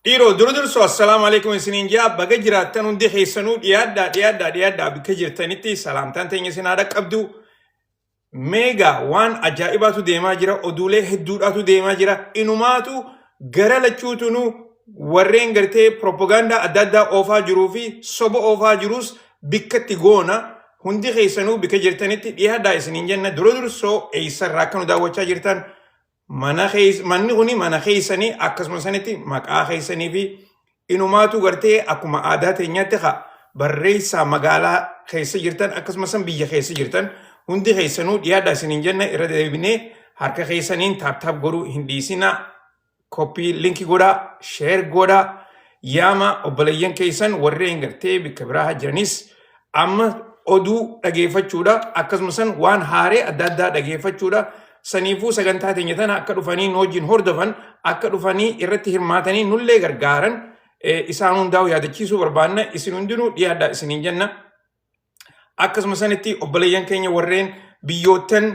Dhiiroo dura dursoo assalaamu alaikum isiniin jaa baga jiraattan hundi keessanuu dhiyaadhaa dhiyaadhaa dhiyaadhaa bakka jirtanitti salaamtaan teenya isin haadha qabdu. Meegaa waan ajaa'ibaatu deemaa jira, oduulee hedduudhaatu deemaa jira. Inumaatu gara lachuutunuu warreen gartee propagaandaa adda addaa oofaa jiruu fi soba oofaa jirus bikkatti goona. Hundi keessanuu bakka jirtanitti dhiyaadhaa isiniin jenna. Dura dursoo eessarraa akka nu daawwachaa jirtan, mana manni kuni mana keessanii, akkasuma sanitti maqaa keessanii fi inumaatu gartee akkuma aadaa teenyaatti haa barreessaa magaalaa keessa jirtan, akkasuma san biyya keessa jirtan hundi keessanuu dhiyaadhaa isiniin jenna. Irra deebinee harka keessaniin tap tap godhuu hin dhiisinaa, copy link godhaa, share godhaa, yaama obboleeyyan keessan warreen gartee bakka biraa jiranis. Amma oduu dhageeffachuudha, akkasuma san waan haaree adda addaa dhageeffachuudha. Saniifuu sagantaa teenya tana akka dhufanii nu wajjin hordofan, akka dhufanii irratti hirmaatanii nullee gargaaran isaan hundaa'u yaadachiisuu barbaanna. Isin hundinuu dhiyaadhaa isiniin jenna. Akkasuma sanitti obboleeyyan keenya warreen biyyoottan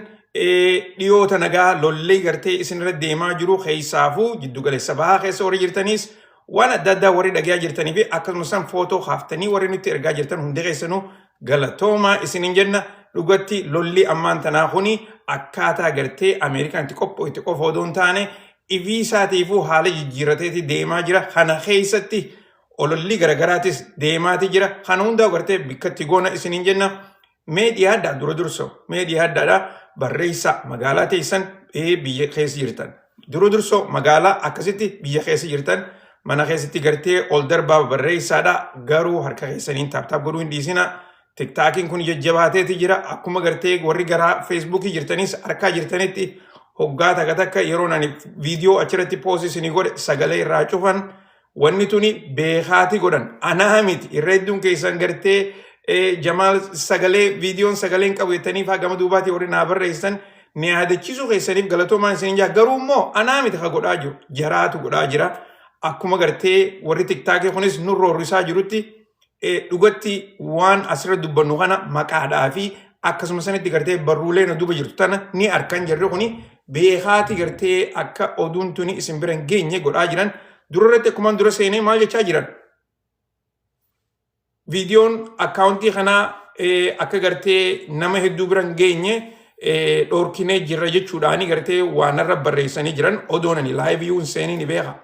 dhiyoota nagaa lollee gartee isinirra deemaa jiru, keessaafuu jiddugaleessa bahaa keessa warri jirtaniis, waan adda addaa warri dhagayaa jirtanii fi akkasuma san footoo kaaftanii warri nutti ergaa jirtan hundi keessanuu galatoomaa isiniin jenna. Dhugatti lolli ammaan tanaa kuni akkaataa gartee Ameerikaan itti qophooyte qofa odoo hin taane, ifii isaatiifuu haala jijjiirrateeti deemaa jira. Kana keessatti ololli garaagaraatis deemaati jira. Kana hundaa gartee bikkatti goona isiniin jenna. Mee dhiyaadhaa, dura dursoo mee dhiyaadhaadha, barreessaa magaalaa teessan, biyya keessa jirtan. Dura dursoo magaalaa akkasitti biyya keessa jirtan mana keessatti gartee ol darbaa barreessaadha. Garuu harka keessaniin tap tap godhuu hin dhiisina. TikTokiin kun jajjabaateeti jira. Akkuma gartee warri garaa Facebookii jirtanis harkaa jirtanitti, hoggaa takka takka yeroo ani viidiyoo achirratti post isinii godhe sagalee irraa cufan. Wanni tuni beekaati godhan, anaa miti. Irra hedduun keessan gartee Jamaal sagalee viidiyoon sagaleen qabu jettanii faa gama duubaatii warri naa barreessan ni yaadachiisuu keessaniif galatoomaan isin jaa. Garuu immoo anaa miti ka godhaa jiru, jaraatu godhaa jira. Akkuma gartee warri TikTokii kunis nurroorrisaa jirutti, dhugatti waan asirra dubbannu kana maqaadhaa fi akkasuma sanitti gartee barruulee na duuba jirtu tana ni arkan. Jarri kuni beekaati gartee akka oduun tuni isin bira hin geenye godhaa jiran. Dura irratti akkuma dura seenee maal jechaa jiran? Viidiyoon akkaawuntii kanaa akka gartee nama hedduu bira hin geenye dhorkinee jirra jechuudhaani gartee waan irra barreessanii jiran. Odoon ani live hin seenii ni beeka.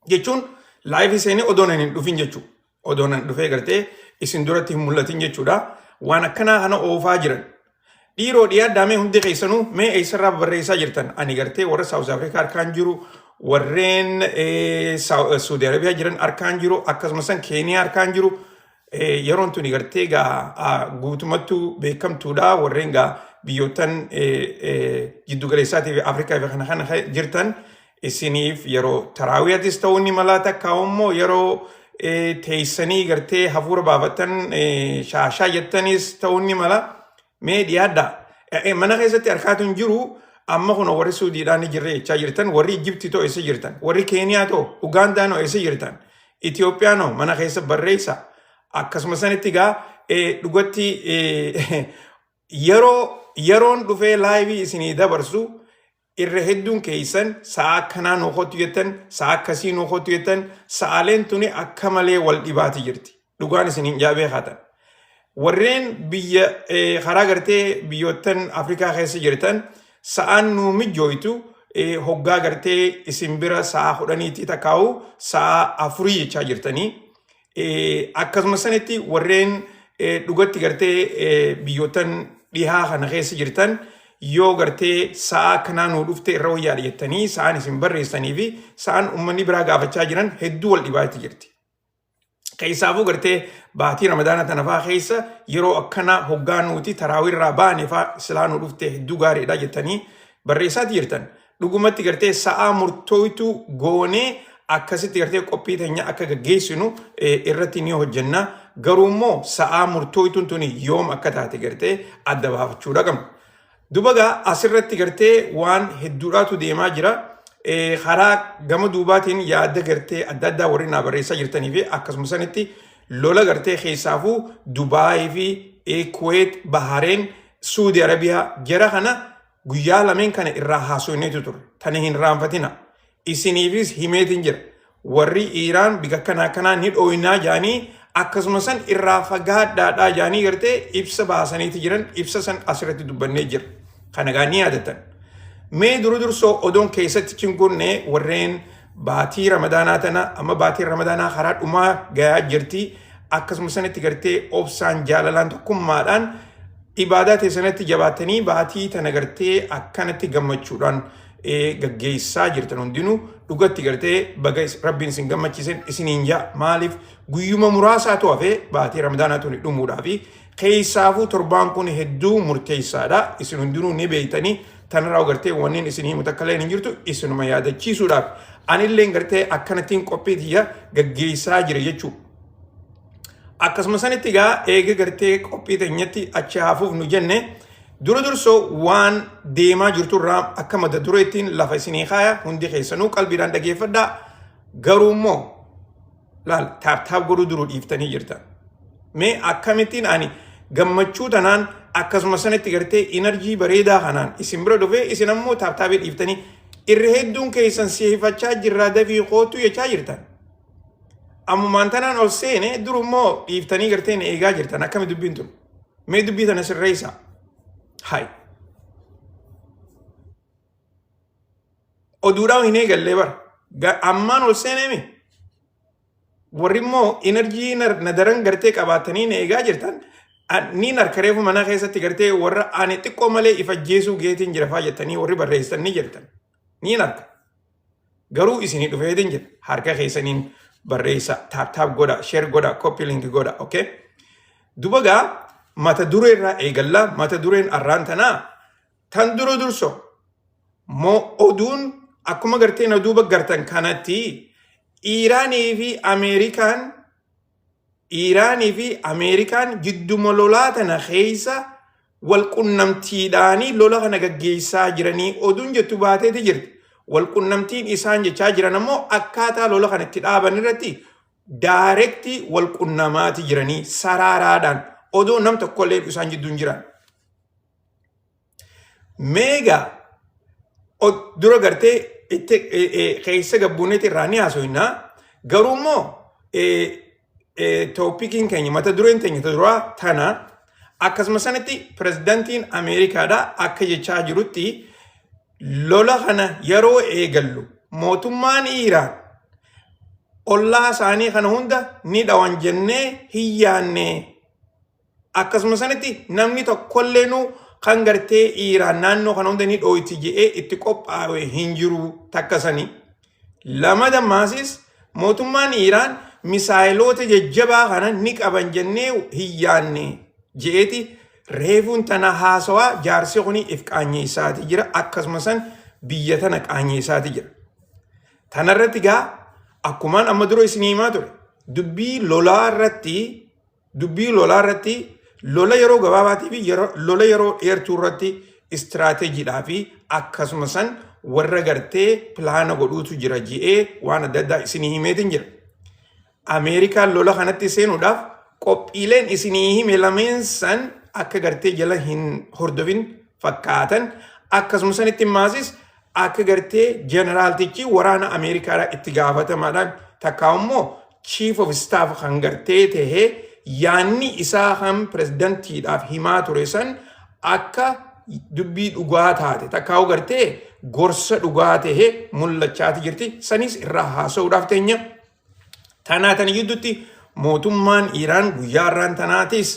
Jechuun live seenee odoon ani hin dhufin jechuudha. Odoon ani dhufee gartee isin duratti hin mul'atin jechuudha. Waan akkanaa kana oofaa jiran. Dhiiroo dhiyaadhaa mee hundi keessanuu, mee eessarraa barreessaa jirtan? Ani gartee warra South Africa harkaan jiru, warreen Saudi Arabiyaa jiran harkaan jiru, akkasumas Keeniyaa harkaan jiru. Yeroon tuni gartee gaa guutumattuu beekamtuudha. Warreen gaa biyyoottan jiddugaleessaatii fi Afrikaa fi kana kana jirtan isiniif yeroo taraawiyatis ta'uu ni mala, takka immoo yeroo teessanii gartee hafuura baafattan shaashaa jettanis ta'uu ni mala. Mee dhiyaadhaa. Mana keessatti harkaatu hin jiru. Amma kun warri Suudiidhaan ni jirre jechaa jirtan, warri Ijiptii ta'o eessa jirtan, warri Keeniyaa ta'o, Ugaandaan eessa jirtan, Itiyoophiyaan mana keessa barreessa. Akkasuma sanitti gaa dhugatti yeroo yeroon dhufee live isinii dabarsu irra hedduun keessan sa'a akkanaa nuu kottu jettan, sa'a akkasii nuu kottu jettan. Sa'aaleen tuni akka malee wal dhibaati jirti. Dhugaan isiniin jaabee haatan. Warreen biyya karaa gartee biyyoottan Afrikaa keessa jirtan sa'aan nuu mijjooytu hoggaa gartee isin bira sa'a 10tti takkaa'u sa'a 4 jechaa jirtanii. Akkasuma sanitti warreen dhugatti gartee biyyoottan dhihaa kana keessa jirtan yoo gartee sa'a akkanaa nuu dhufte irra wayyaadha jettanii sa'aan isin barreessanii fi sa'aan uummanni biraa gaafachaa jiran hedduu wal dhibaatti jirti. Keessaafuu gartee baatii Ramadaana tana fa'aa keessa yeroo akkanaa hoggaa nuti taraawiirraa baane fa'aa silaa nu dhufte hedduu gaariidha jettanii barreessaati jirtan. Dhugumatti gartee sa'aa murtooytu goonee akkasitti gartee qophii teenya akka gaggeessinu irratti ni hojjenna. Garuu immoo sa'aa murtooytuun tuni yoom akka taate gartee adda baafachuudha qabna. Duba gaa asirratti gartee waan hedduudhaatu deemaa jira. Karaa gama duubaatiin yaada gartee adda addaa warri naa barreessaa jirtanii fi akkasuma sanitti lola gartee keessaafuu Dubaayii fi Kuweet, Bahareen, Suudi Arabiyaa jara kana guyyaa lameen kana irraa haasofneetu ture. Tana hin raanfatina. Isiniifis himeetiin jira. Warri Iiraan bika akkanaa akkanaa ni dhooynaa jaanii, akkasuma san irraa fagaadhaadhaa jaanii gartee ibsa baasaniiti jiran. Ibsa san asirratti dubbannee jira. Kana gaa ni yaadatan. Mee dura dursoo odoon keessatti cinqunne, warreen baatii Ramadaanaa tana, amma baatiin Ramadaanaa karaa dhumaa gayaa jirti. Akkasuma sanatti gartee obsaan, jaalalaan, tokkummaadhaan ibaadaa teessanatti jabaattanii baatii tana gartee akkanatti gammachuudhaan gaggeessaa jirtan hundinuu dhugatti gartee baga Rabbiin isin gammachiisen isiniin jaa. Maaliif, guyyuma muraasaatu hafee baatii Ramadaanaa tuni dhumuudhaa fi keessaafuu torbaan kun hedduu murteessaadha. Isin hundinuu ni beektanii. Tanarraa gartee wanniin isin himu takka illee hin jirtu. Isinuma yaadachiisuudhaaf anillee gartee akkanattiin qophii tiyya gaggeessaa jira jechuudha. Akkasuma sanitti egaa eega gartee qophii teenyatti achi hafuuf nu jenne, dura dursoo waan deemaa jirturraa akka mata dureettiin lafa isinii kaaya. Hundi keessanuu qalbiidhaan dhageeffadhaa. Garuu immoo laal, tap tap godhuu duruu dhiiftanii jirtan. Mee akkamittiin ani gammachuu tanaan, akkasuma sanitti gartee energy bareedaa kanaan isin bira dhufee, isin ammoo tap tapii dhiiftanii, irra hedduun keessan siifachaa jirraa, dafii kootu jechaa jirtan. Ammumaan tanaan ol seene, durummoo dhiiftanii gartee na eegaa jirtan. Akkami dubbiin tun? Mee dubbii tana sirreessaa. Hai. Oduudhaan hin eegallee bara. Ammaan ol seeneemi. Warri immoo energy na daran gartee qabaatanii na eegaa jirtan, niin harka reefu mana keessatti gartee warra ani xiqqoo malee ifajjeesuu geetiin jira faa jettanii warri barreessitan ni jirtan. Niin harka. Garuu isinii dhufeetiin jira. Harka keessaniin barreessa, tap tap godha, share godha, copy link godha, okay? Duba gaa mata duree irraa eegalla. Mata dureen arraan tanaa tan dura durso moo oduun akkuma gartee na duuba gartan kanatti Iiraanii fi Ameerikaan jidduma lolaa tana keessa wal qunnamtiidhaanii lola kana gaggeessaa jiranii oduun jettu baateeti jirti. Wal qunnamtiin isaan jechaa jiran ammoo akkaataa lola kana itti dhaaban irratti direct wal qunnamaati jiranii, saraaraadhaan odoo nam tokkollee isaan jidduun jiran. Meegaa dura gartee itti keessa gabbuuneeti irraa ni haasofnaa. Garuu immoo topiciin keenya, mata dureen teenya ta duraa tana. Akkasuma sanatti pirezidantiin Ameerikaadha akka jechaa jirutti, lola kana yeroo eegallu mootummaan Iiraan ollaa isaanii kana hunda ni dhawan jennee hin yaanne. Akkasuma sanatti namni tokkolleenu kan gartee Iiraan naannoo kana hunda ni dhooyti je'ee itti qophaa'e hin jiru takka sanii. Lama dammaasis mootummaan Iiraan misaayiloota jajjabaa kana ni qaban jennee hin yaanne je'eeti reefuun tana haasawaa. Jaarsi kuni if qaanyeessaati jira, akkasuma san biyya tana qaanyeessaati jira. Tanarratti gaa akkumaan amma dura isinii himaa ture, dubbii lolaa irratti lola yeroo gabaabaatii fi lola yeroo dheertuu irratti istiraateejiidhaa fi akkasuma san warra gartee pilaana godhuutu jira je'ee waan adda addaa isinii himeetiin jira. Ameerikaan lola kanatti seenuudhaaf qophiileen isinii hime lameen san akka gartee jala hin hordofin fakkaatan. Akkasuma sanitti maasis akka gartee jeneraaltichi waraana Ameerikaadhaa itti gaafatamaadhaan takkaa immoo chief of staff kan gartee tahee yaanni isaa kan pirezidantiidhaaf himaa ture san akka dubbii dhugaa taate takkaa gartee gorsa dhugaa tahee mul'achaati jirti. Sanis irraa haasa'uudhaaf teenya. Tanaa tana gidduutti mootummaan Iiraan guyyaa har'aan tanaatis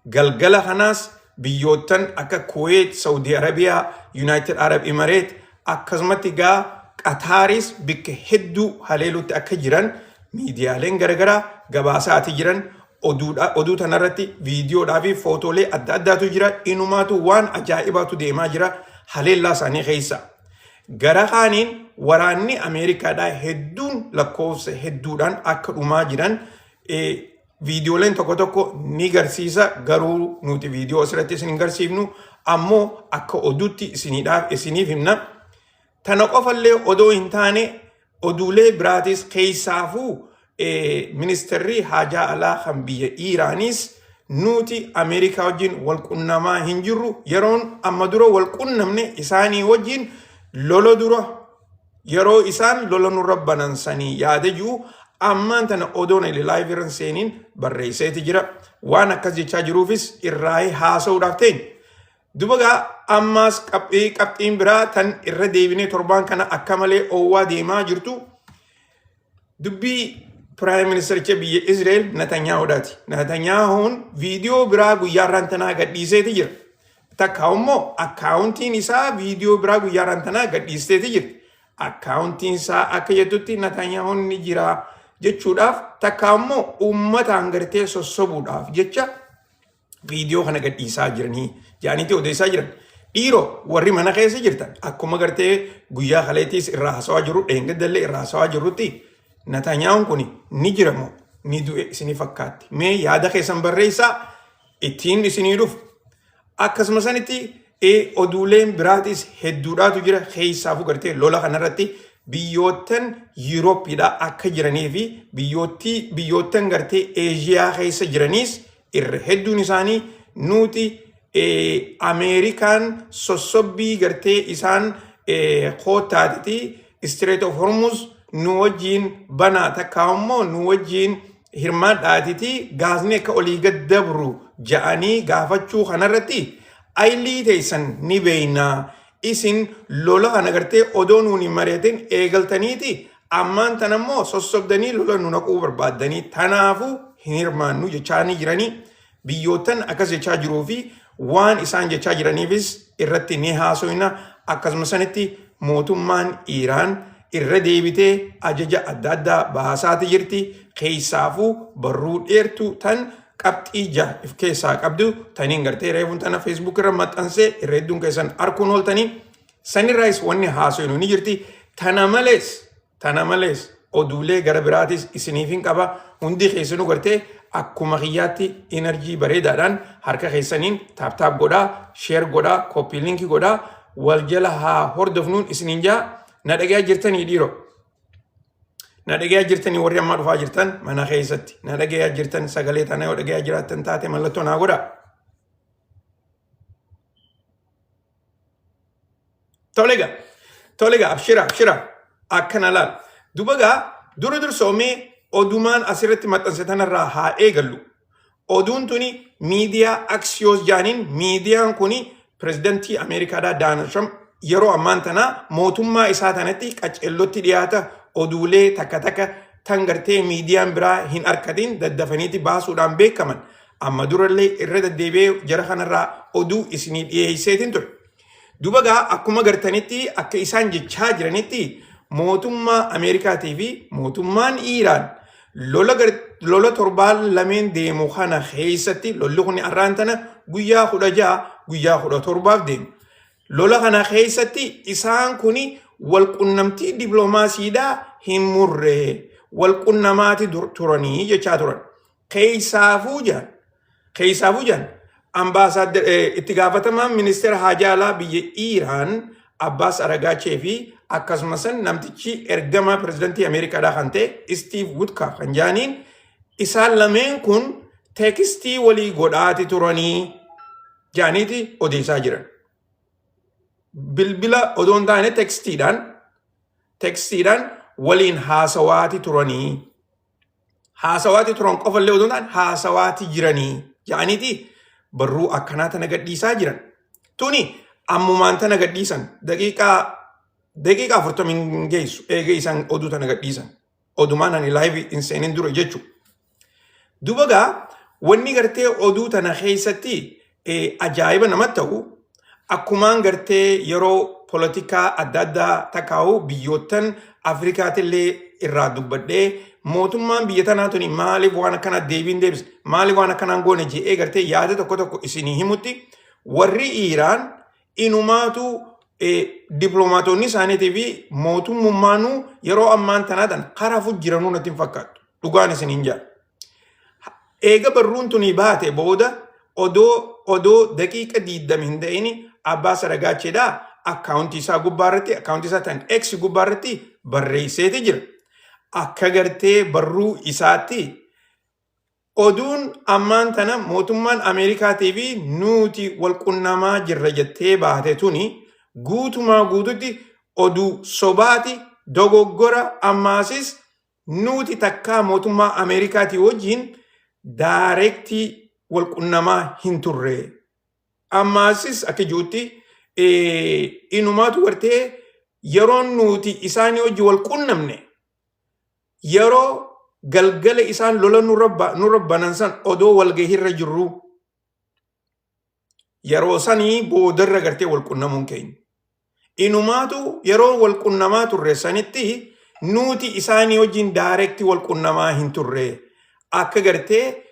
galgala kanaas biyyoottan akka Kuwait, Saudi Arabiyaa, United Arab Emirates, akkasumatti gaa Qataaris bikka hedduu haleeluutti akka jiran miidiyaaleen garaagaraa gabaasaati jiran. Oduu tanarratti viidiyoodhaa fi footoolee adda addaatu jira. Inumaatu waan ajaa'ibaatu deemaa jira haleellaa isaanii keessa. Gara kaaniin waraanni Ameerikaadhaa hedduun lakkoofsa hedduudhaan akka dhumaa jiran viidiyooleen tokko tokko ni garsiisa. Garuu nuti viidiyoo asirratti isin hin garsiifnu, ammoo akka oduutti isiniidhaaf isiniif himna. Tana qofallee odoo hin taane, oduulee biraatis keessaafuu ministeerri haajaa alaa kan biyya Iiraanis nuti Ameerikaa wajjin wal qunnamaa hin jirru, yeroon amma dura wal qunnamne isaanii wajjin lola dura. Yeroo isaan lola nurra banan sanii yaada jiru ammaan tana odoon ani live irra hin seeniin barreesseeti jira. Waan akkas jechaa jiruufis irraa haasa'uudhaaf teenya. Duba gaa ammaas qabxiin biraa tan irra deebinee torbaan kana akka malee oowwaa deemaa jirtu dubbii Prime Ministericha biyya Israel Netanyaahuudhaati. Netanyaahuun viidiyoo biraa guyyaa irraan tanaa gadhiiseeti jira. Takka immoo akkaawuntiin isaa viidiyoo biraa guyyaa irraan tanaa gadhiisteeti jirti. Akkaawuntiin isaa akka jettutti Netanyaahuun ni jira jechuudhaaf, takka immoo uummataan gartee sossobuudhaaf jecha viidiyoo kana gadhiisaa jiranii jedhaniiti odeessaa jiran. Dhiiroo, warri mana keessa jirtan, akkuma gartee guyyaa kaleettis irraa haasawaa jiru, dheengaddallee irraa haasawaa jirrutti, Natanyaa'uun kun ni jira moo ni du'e isinii fakkaatti? Mee yaada keessan barreessaa, ittiin isinii dhufu. Akkasuma sanitti oduuleen biraatis hedduudhaatu jira. Keessaafuu gartee lola kanarratti biyyoottan Yuurooppiidhaa akka jiranii fi biyyoottan gartee Eeshiyaa keessa jiraniis irra hedduun isaanii nuti Ameerikaan sossobbii gartee isaan koottaatiti Strait of Hormuz nu wajjiin banaa, takkaa immoo nu wajjiin hirmaadhaatiti gaazni akka olii gad dabru ja'anii gaafachuu kanarratti aylii teessan ni beeynaa, isin lola kana gartee odoo nuun hin mari'atin eegaltaniiti, ammaan tan ammoo sossobdanii lola nu naquu barbaaddanii, tanaafuu hin hirmaannu jechaanii jiranii. Biyyoottan akkas jechaa jiruu fi waan isaan jechaa jiraniifis irratti ni haasoyna. Akkasuma sanitti mootummaan Iiraan irra deebitee ajaja adda addaa baasaati jirti. Keessaafuu barruu dheertuu tan qabxii 6 if keessaa qabdu taniin gartee reefuun tana Facebook irra maxxansee irra hedduun keessan arkuun ooltanii, sanirraayis wanni haasoynu ni jirti. Tana malees oduulee gara biraatis isiniif hin qaba. Hundi keessanuu gartee akkuma kiyyaatti energy bareedaadhaan harka keessaniin tap tap godhaa, share godhaa, copy link godhaa, wal jala haa hordofnuun isiniin jaa. Na dhagayaa jirtanii dhiiroo? Na dhagayaa jirtanii, warri ammaa dhufaa jirtan mana keessatti? Na dhagayaa jirtan? Sagalee tana yoo dhagayaa jiraattan taate mallattoo naa godhaa. Tolega, tolega, abshira, abshira, akkana laal. Duba gaa dura dursoomee odumaan asirratti maxxanse tanarraa haa eegallu. Oduun tuni miidiyaa Axios jaaniin. Miidiyaan kuni pirezidantii Ameerikaadhaa Doonaald Trump yeroo ammaan tanaa mootummaa isaa tanatti qaceellotti dhiyaata, oduulee takka takka tan gartee miidiyaan biraa hin arkatin daddafaniiti baasuudhaan beekaman. Amma durallee irra deddeebi'ee jara kanarraa oduu isinii dhiyeesseetiin ture. Duba gaa akkuma gartanitti, akka isaan jechaa jiranitti, mootummaa Ameerikaatii fi mootummaan Iiraan lola torbaan lameen deemu kana keessatti, lolli kun har'aan tana guyyaa 16, guyyaa 17f deemu. Lola kana keessatti isaan kuni walqunnamtii diploomaasiidhaa hin murre, walqunnamaati turanii jechaa turan. Keessaafuu jedhan ambaasaaddar itti gaafatamaan ministeera haajaa alaa biyya Iiraan Abbaas Aragaachee fi akkasumas namtichi ergamaa pirezidantii Ameerikaadhaa kan ta'e Steve Witkoff kan jedhaniin, isaan lameen kun text walii godhaati turanii jedhaniiti odeessaa jiran. Bilbila odoo hin taane textiidhaan waliin haasawaati turanii. Haasawaati turan qofallee odoo hin taane haasawaati jiranii jedhaniiti barruu akkanaa tana gadhiisaa jiran. Tuni ammumaan tana gadhiisan, daqiiqaa 40 hin geessu eega isaan oduu tana gadhiisan. Odumaan ani live hin seenin dura jechuudha. Duba gaa wanni gartee oduu tana keessatti ajaa'iba namatti ta'u, akkumaan gartee yeroo polotikaa adda addaa takkaa'u biyyoottan Afrikaatillee irraa dubbadhee, mootummaan biyya tanaa tuni maaliif waan akkanaa deebiin deebise, maaliif waan akkanaan goone je'ee gartee yaada tokko tokko isinii himutti, warri Iiraan inumaatu diploomaatonni isaaniitii fi mootummummaanuu yeroo ammaan tanaa tan karaa jiranuu natti hin fakkaattu. Dhugaan isiniin jaa. Eega barruun tuni baate booda odoo daqiiqa 20 hin ta'in Abbaas Aragaacheedhaa akkaawuntii isaa gubbaarratti, akkaawuntii isaa tan X gubbaarratti barreesseeti jira. Akka gartee barruu isaatti, oduun ammaan tana mootummaan Ameerikaatii fi nuti wal qunnamaa jirra jettee baate tuni guutumaa guututti oduu sobaati. Dogoggora ammaasis nuti takkaa mootummaa Ameerikaatii wajjin direct wal qunnamaa hin turre. Ammaasis akka jirutti inumaatu gartee yeroon nuti isaanii wajjin wal qunnamne yeroo galgala isaan lola nurra banan san odoo walgahiirra jirru yeroo sanii boodarra gartee wal qunnamuun keenya. Inumaatu yeroo wal qunnamaa turre sanitti nuti isaanii wajjin direct wal qunnamaa hin turre. Akka gartee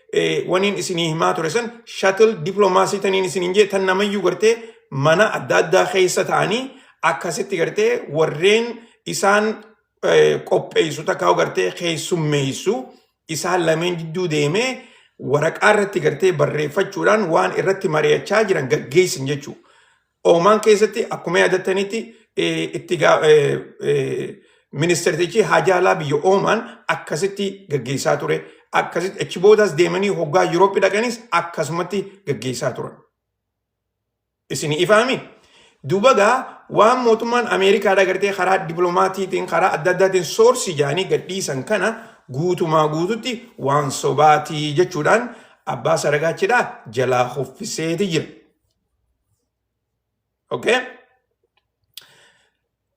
waniin isinii himaa ture san shuttle diplomacy taniin isiniin jee tan namayyuu gartee mana adda addaa keessa ta'anii akkasitti gartee warreen isaan qopheessu takkaa gartee keessummeessu isaan lameen jidduu deemee waraqaa irratti gartee barreeffachuudhaan waan irratti mari'achaa jiran gaggeessan jechuudha. Oomaan keessatti akkuma yaadattanitti itti ministeertichi haajaa alaa biyya Oomaan akkasitti gaggeessaa ture. Akkasitti achi boodaas deemanii hoggaa Yurooppii dhaqanis akkasumatti gaggeessaa turan. Isin ifaami? Duuba gaa waan mootummaan Ameerikaadhaa gartee karaa dippiloomaatiitiin karaa adda addaatiin source jedhanii gadhiisan kana guutumaa guututti waan sobaatii jechuudhaan abbaa saragaachidhaa jalaa hoffiseeti jira. Okay?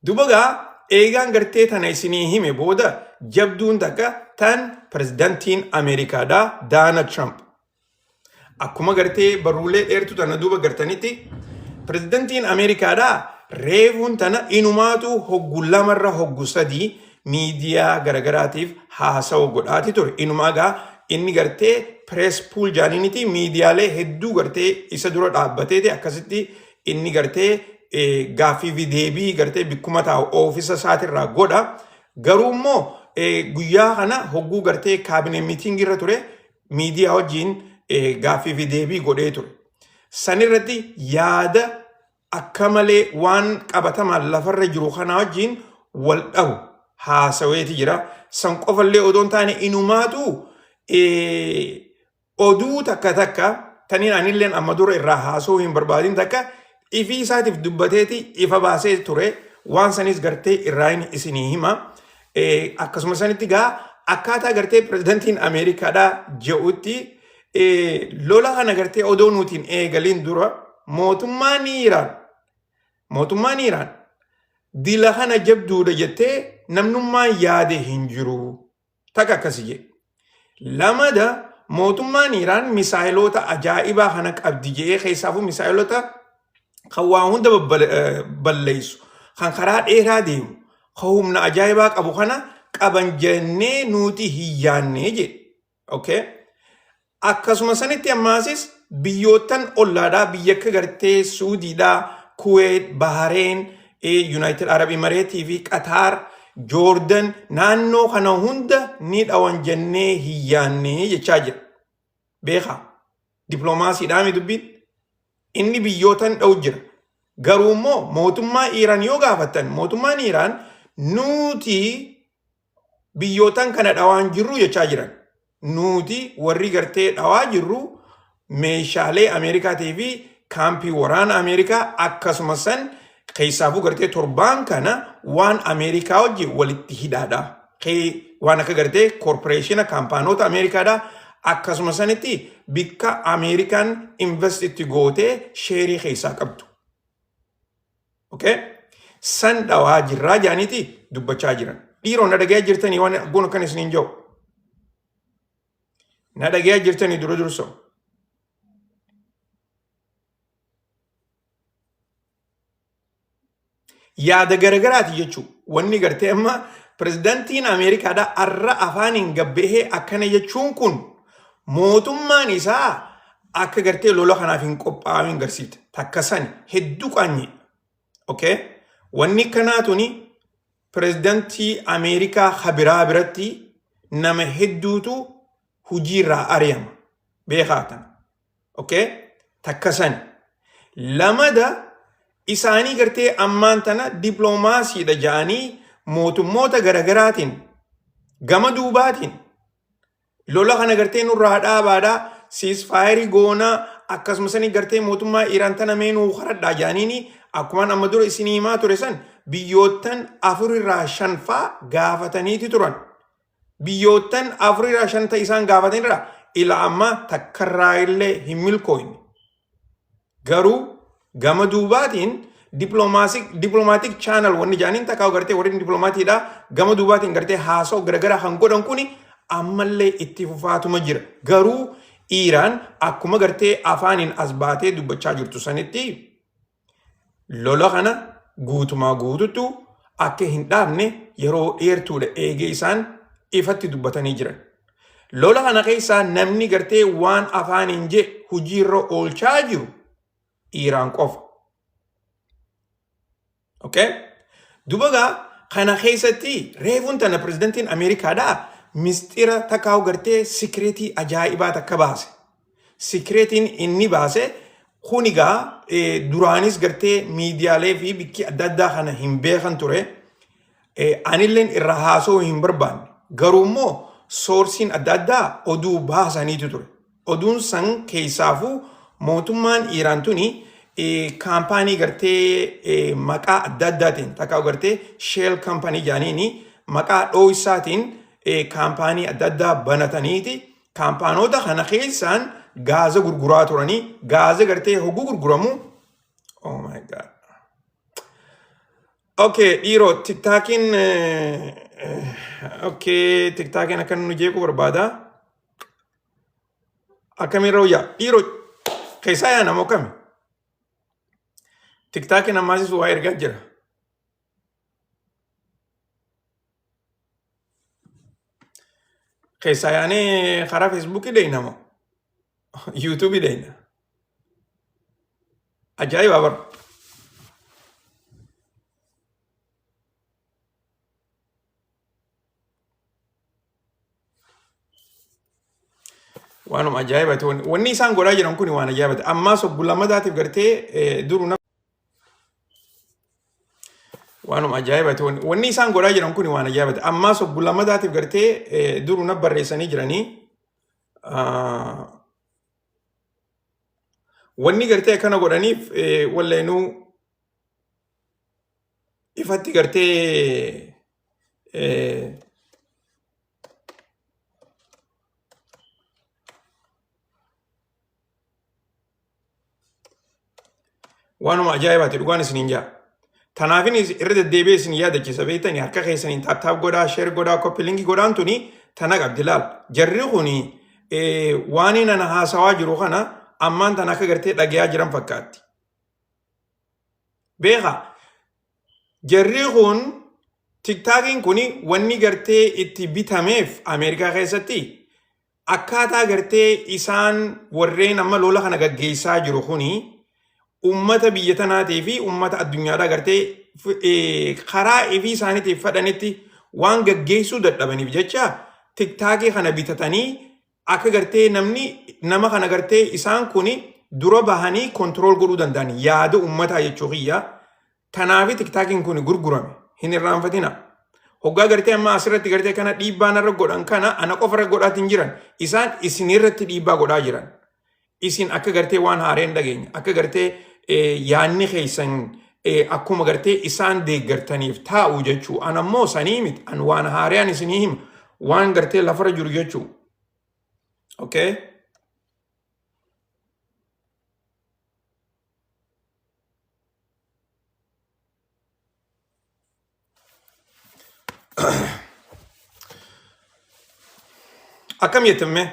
Duuba gaa eegaan gartee tana isinii hime booda jabduun takka tan pirezidantiin Ameerikaadhaa Donald Trump. Akkuma gartee barruulee dheertuu tana duuba gartanitti pirezidantiin Ameerikaadhaa reefuun tana inumaatu hoggu lamarra hoggu sadii miidiyaa garagaraatiif haasawa godhaati ture. Inumaa gaa inni gartee press pool jaaniiniti miidiyaalee hedduu gartee isa dura dhaabbateeti akkasitti inni gartee gaaffii fi deebii gartee bikkuma taa'u oofisa isaatirraa godha. Garuu immoo guyyaa kana hogguu gartee cabinet meeting irra ture miidiyaa wajjin gaaffii fi deebii godhee ture. Sanirratti yaada akka malee waan qabatamaan lafarra jiru kana wajjin wal dhahu haasaweeti jira. San qofallee odoo hin taane inumaatu oduu takka takka taniin anilleen amma dura irraa haasa'uu hin barbaadin takka ifii isaatiif dubbateeti ifa baasee ture waan sanis gartee irraa inni isinii hima. Akkasuma sanitti gaa akkaataa gartee pirezidantiin Ameerikaadhaa je'utti lola kana gartee odoo nutiin eegaliin dura mootummaan Iraan dila kana jabduudha jettee namnummaan yaade hin jiru. Takka akkasi jedhe. Lamada, mootummaan Iraan misaayiloota ajaa'ibaa kana qabdi jedhee keessaafuu misaayilota kan waa hunda balleessu, kan karaa dheeraa deemu, kan humna ajaa'ibaa qabu kana qaban jennee nuti hin yaanne jedhe. Okay? Akkasuma sanitti ammaasis biyyoottan ollaadhaa biyya akka gartee Suudiidhaa, Kuweet, Bahareen, United Arab Emirates fi Qatar, Joordan naannoo kana hunda ni dhawan jennee hin yaanne jechaa jira. Beekaa. Dippiloomaasiidhaa dubbiin. Inni biyyootan dha'u jira. Garuu immoo mootummaa Iiraan yoo gaafattan mootummaan Iiraan nuti biyyootan kana dhawaan jirru jechaa jiran. Nuti warri gartee dhawaa jirru meeshaalee Ameerikaatii fi kaampii waraana Ameerikaa akkasuma san keessaafuu gartee torbaan kana waan Ameerikaa wajjin walitti hidhaadha. Waan akka gartee koorporeeshina kaampaanoota Ameerikaadha. Akkasuma sanitti bikka Ameerikaan invest itti gootee share keessaa qabdu. Okay? San dhawaa jirraa jaaniiti dubbachaa jiran. Dhiiroo, na dhagayaa jirtanii? Waan goon akkan isiniin jiru. Na dhagayaa jirtanii dura dursoo? Yaada garagaraati jechuudha. Wanni gartee amma pirezidantiin Ameerikaadhaa arra afaaniin gabbahee akkana jechuun kun mootummaan isaa akka gartee lola kanaaf hin qophaa'in garsiifte. Takka sani hedduu qaanyee. Okay? Wanni kanaa tuni pirezidantii Ameerikaa kabiraa biratti nama hedduutu hojiirraa ari'ama. Beekaa tana. Okay? Takka sani. Lamada, isaanii gartee ammaan tana dippiloomaasiidha ja'anii mootummoota garagaraatiin gama duubaatiin lola kana gartee nurraa dhaabaadhaa, ceasefire goonaa, akkasuma sanii gartee mootummaa Iraan tana meenuu karadhaa jaaniini akkumaan amma dura isinii himaa ture san biyyoottan afurirraa shanfaa gaafataniiti turan. Biyyoottan afurirraa shan ta'e isaan gaafatanirraa ila ammaa takkarraa illee hin milkooyne. Garuu gama duubaatiin diplomatic channel wanni jaaniin takkaa gartee warri diplomaatiidha gama duubaatiin gartee haasa'u garagaraa kan godhan kuni ammallee itti fufaatuma jira. Garuu Iiraan akkuma gartee afaaniin as baatee dubbachaa jirtu sanitti lola kana guutumaa guututtu akka hin dhaabne yeroo dheertuudha eegee isaan ifatti dubbatanii jiran. Lola kana keessaa namni gartee waan afaaniin jee hojiirra oolchaa jiru Iiraan qofa. Okay? Duba gaa kana keessatti reefuun tana pirezidantiin Ameerikaadhaa mistira takkaa'u gartee secret ajaa'ibaa takka baase. Secretiin inni baase kuni gaa duraanis gartee miidiyaalee fi bikki adda addaa kana hin beekan ture. Anilleen irraa haasa'uu hin barbaanne. Garuu immoo sourceiin adda addaa oduu baasaniitu ture. Oduun san keessaafuu mootummaan Iiraan tuni kaampaanii gartee maqaa adda addaatiin takka gartee shell company jaaniini maqaa dhooysaatiin kaampaanii adda addaa banataniiti kaampaanota kana keessaan gaaza gurguraa turanii gaaza gartee hogguu gurguramu. Oh my God. Okay, dhiiroo TikTokiin, okay, TikTokiin akka nu jeequu barbaada. Akkamiin royyaa? Dhiiroo keessaa yaa namoo kami? TikTokiin ammaasis waa ergaa jira. Keessaa yaanee karaa Facebookii deeyna moo? YouTubeii deeyna. Ajaa'iba bara. Waanuma ajaa'ibati. Wanni isaan godhaa jiran kun waan ajaa'ibati. Ammaas obbo Lammataatiif gartee duru waanuma ajaa'ibati. Wanni isaan godhaa jiran kun waan ajaa'ibati. Ammaas obbo Lammataatiif gartee duru na barreessanii jiranii. Wanni gartee akkana godhaniif walleenuu ifatti gartee waanuma ajaa'ibaati dhugaan isiniin jaa. Tanaafin irra deddeebi'ee isin yaadachiisa beektanii harka keessaniin tap tap godhaa, share godhaa, copy link godhaan tuni tana qabdi laal. Jarri kuni waan inni ana haasawaa jiru kana ammaan tana akka gartee dhagayaa jiran fakkaatti. Beekaa jarri kun TikTokiin kuni wanni gartee itti bitameef Ameerikaa keessatti akkaataa gartee isaan warreen amma lola kana gaggeessaa jiru kuni ummata biyya tanaatii fi ummata addunyaadhaa gartee karaa ifii isaaniitiif fadhanitti waan gaggeessuu dadhabaniif jecha TikTokii kana bitatanii akka gartee namni nama kana gartee isaan kuni dura bahanii control godhuu danda'an yaada ummataa jechuu kiyya. Tanaafi TikTokiin kun gurgurame hin irraanfatina. Hoggaa gartee amma asirratti gartee kana dhiibbaa narra godhan kana ana qofa irra godhaatiin jiran isaan isinirratti dhiibbaa godhaa jiran. Isin akka gartee waan haareen dhageenya akka gartee yaanni keessan akkuma gartee isaan deeggartaniif taa'u jechuu an ammoo sanii miti an waan haaraan isinii hima waan gartee lafarra jiru jechuu. Okay. Akkam jettamme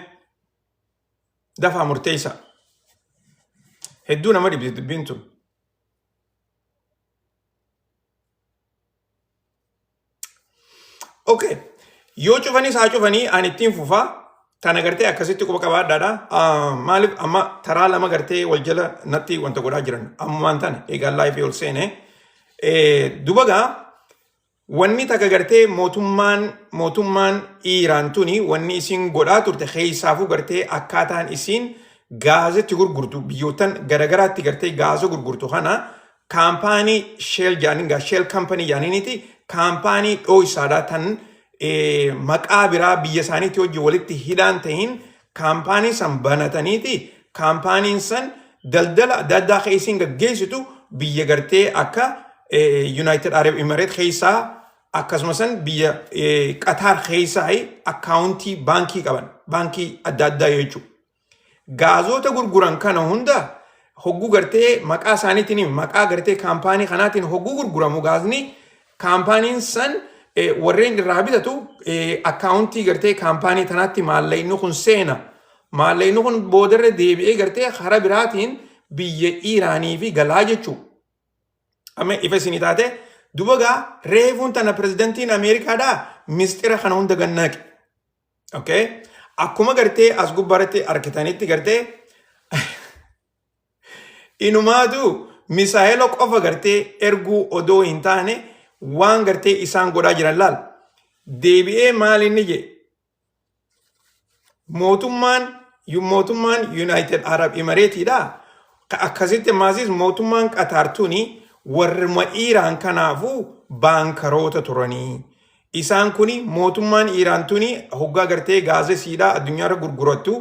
dafaa murteessa. Hedduu nama dhibdi dubbiin tun. Okay. Yoo cufanis haa cufanii ani ittiin fufaa. Tana gartee akkasitti quba qabaadhaadha. Maaliif amma taraa lama gartee wal jala natti wanta godhaa jiran. Ammumaan tana eegaa live ol seene. Duba gaa wanni takka gartee mootummaan Iiraan tuni wanni isin godhaa turte keessaafuu gartee akkaataan isiin gaazatti gurgurtu biyyoottan garagaraatti gartee gaaza gurgurtu kana kaampaanii shell jaaniin gaa shell company jaaniiniti kaampaanii dhooysaadha tan maqaa biraa biyya isaaniitti hojii walitti hidhaan tahin kaampaanii san banataniiti kaampaaniin san daldala adda addaa keessiin gaggeessitu biyya gartee akka United Arab Emirates keessaa, akkasuma san biyya Qatar keessaa akkaawuntii baankii qaban, baankii adda addaa jechuudha. Gaazota gurguran kana hunda hogguu gartee maqaa isaaniitiin, maqaa gartee kaampaanii kanaatiin hogguu gurguramu, gaazni kaampaaniin san warreen irraa bitatu akkaawuntii gartee kaampaanii tanaatti maallaqni kun seena. Maallaqni kun boodarra deebi'ee gartee karaa biraatiin biyya Iiraanii fi galaa jechuudha. Amma ifa isinii taate. Duba gaa reefuun tana pirezidantiin Ameerikaadhaa mistira kana hunda gannaqe. Okay? Akkuma gartee as gubbaarratti argitanitti, gartee inumaatu misaayila qofa gartee erguu odoo hin taane, waan gartee isaan godhaa jiran laal. Deebi'ee maal inni jedhe? Mootummaan United Arab Emirateiidha. Akkasitti maasis mootummaan Qatar tuni warruma Iiraan kanaafuu baankaroota turanii. Isaan kuni mootummaan Iiraan tuni hoggaa gartee gaazesiidhaa addunyaarra gurgurattu,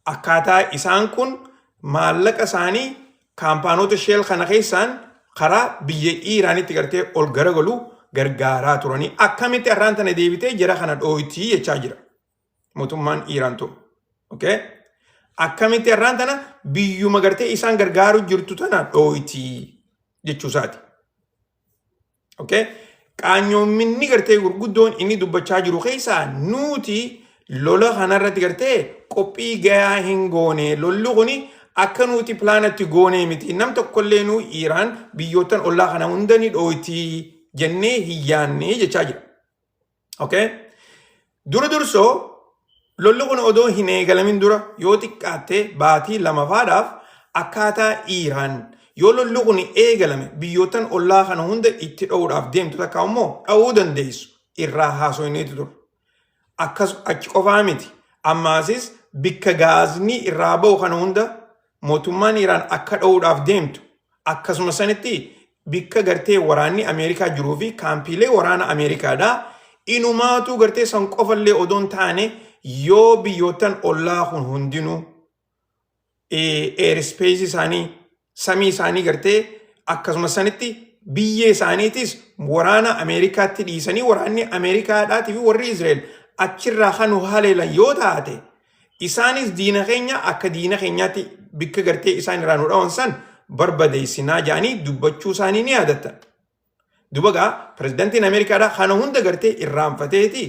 akkaataa isaan kun maallaqa isaanii kaampaanota Shell kana keessaan karaa biyya Iiraanitti gartee ol garagalu gargaaraa turanii, akkamitti har'aan tana deebitee jara kana dhooytii jechaa jira mootummaan Iiraan tun. Okay? Akkamitti har'aan tana biyyuma gartee isaan gargaaru jirtu tana dhooytii jechuu isaati. Okay? Qaanyoominni gartee gurguddoon inni dubbachaa jiru keessaa, nuti lola kanarratti gartee qophii gahaa hin goone, lolli kuni akka nuti pilaanatti goonee miti, nam tokkollee nu Iiraan biyyoottan ollaa kana hunda ni dhooytii jennee hin yaanne jechaa jira. Okay? Dura dursoo lolli kun odoo hin eegalamin dura yoo xiqqaatte baatii lamafaadhaaf, akkaataa Iiraan yoo lolli kun eegalame biyyoottan ollaa kana hunda itti dho'uudhaaf deemtu, takka immoo dha'uu dandeessu irraa haasofneetu ture. Akkas achi qofaa miti. Ammaasis bikka gaazni irraa ba'u kana hunda mootummaan Iiraan akka dha'uudhaaf deemtu, akkasuma sanitti bikka gartee waraanni Ameerikaa jiruu fi kaampiilee waraana Ameerikaadha. Inumaatu gartee san qofallee odoon taane, yoo biyyoottan ollaa kun hundinuu airspace isaanii, samii isaanii gartee akkasuma sanitti biyya isaaniitis waraana Ameerikaatti dhiisanii, waraanni Ameerikaadhaatii fi warri Israa'el achirraa kan nu haleelan yoo taate, isaanis diina keenya, akka diina keenyaatti bikka gartee isaan irraa nu dhawan san barbadeessinaa jedhanii dubbachuu isaanii ni yaadatta. Duba gaa pirezidantiin Ameerikaadhaa kana hunda gartee irraanfateeti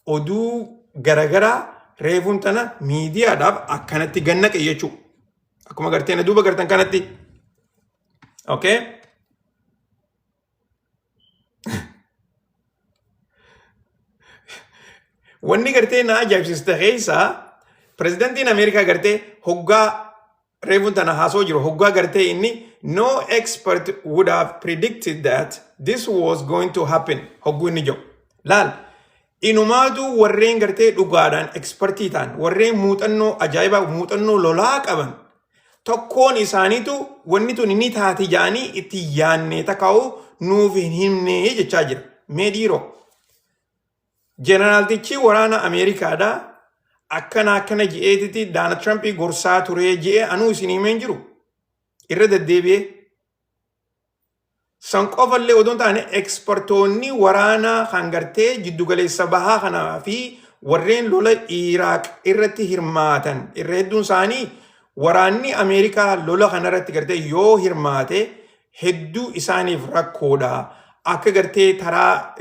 oduu garagaraa reefuun tana miidiyaadhaaf akkanatti gannaqe jechuudha. Akkuma gartee na duuba gartan kanatti. Okay? Wanni gartee na ajaa'ibsiiste keessaa, pirezidantiin Ameerikaa gartee hoggaa reefuun tana haasoo jiru, hoggaa gartee inni "No expert would have predicted that this was going to happen" hogguu inni jiru. Laal, inumaatu warreen gartee dhugaadhaan expertii ta'an, warreen muuxannoo ajaa'ibaa, muuxannoo lolaa qaban tokkoon isaaniitu wanni tun ni taati jedhanii itti yaannee takkaa'u nuuf hin himne jechaa jira. Mee dhiiroo, jeneraaltichi waraana Ameerikaadhaa akkana akkana ji'eetiti Daanald Tirampii gorsaa ture ji'ee anuu isin himeen jiru irra deddeebi'ee. San qofallee odoo hin taane, ekspertoonni waraanaa kan gartee jiddugaleessa bahaa kanaa fi warreen lola Iraaq irratti hirmaatan irra hedduun isaanii, waraanni Ameerikaa lola kanarratti gartee yoo hirmaate hedduu isaaniif rakkoodha. Akka gartee taraa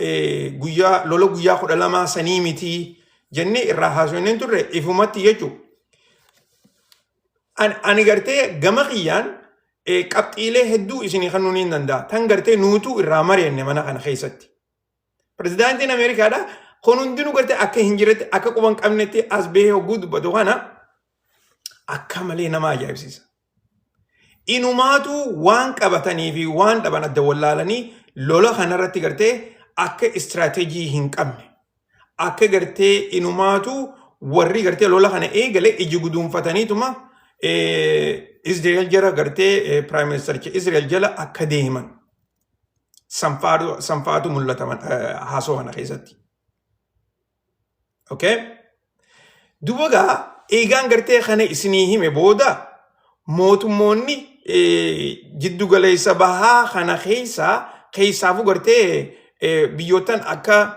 guyyaa lola guyyaa 12 sanii miti jennee irraa haasofnee turre ifumatti jechuudha. Ani gartee gama kiyyaan qabxiilee hedduu isinii kennuu ni danda'a. Tan gartee nuutuu irraa mari'anne mana kana keessatti. Pirezidaantiin Ameerikaadha. Kun hundinuu gartee akka hin jirretti, akka quban qabnetti as bahee hogguu dubbatu kana akka malee nama ajaa'ibsiisa. Inumaatu waan qabatanii fi waan dhaban adda wallaalanii lola kanarratti gartee akka istiraateejii hin qabne, akka gartee inumaatu warri gartee lola kana eegale iji guduunfataniituma Israel jala gartee prime ministericha Israel jala akka deeman sanfaatu mul'ata haasoo kana keessatti. Okay? Duba gaa eegaan gartee kana isinii hime booda, mootummoonni jiddu galeessa bahaa kana keessa keessaafuu gartee biyyoottan akka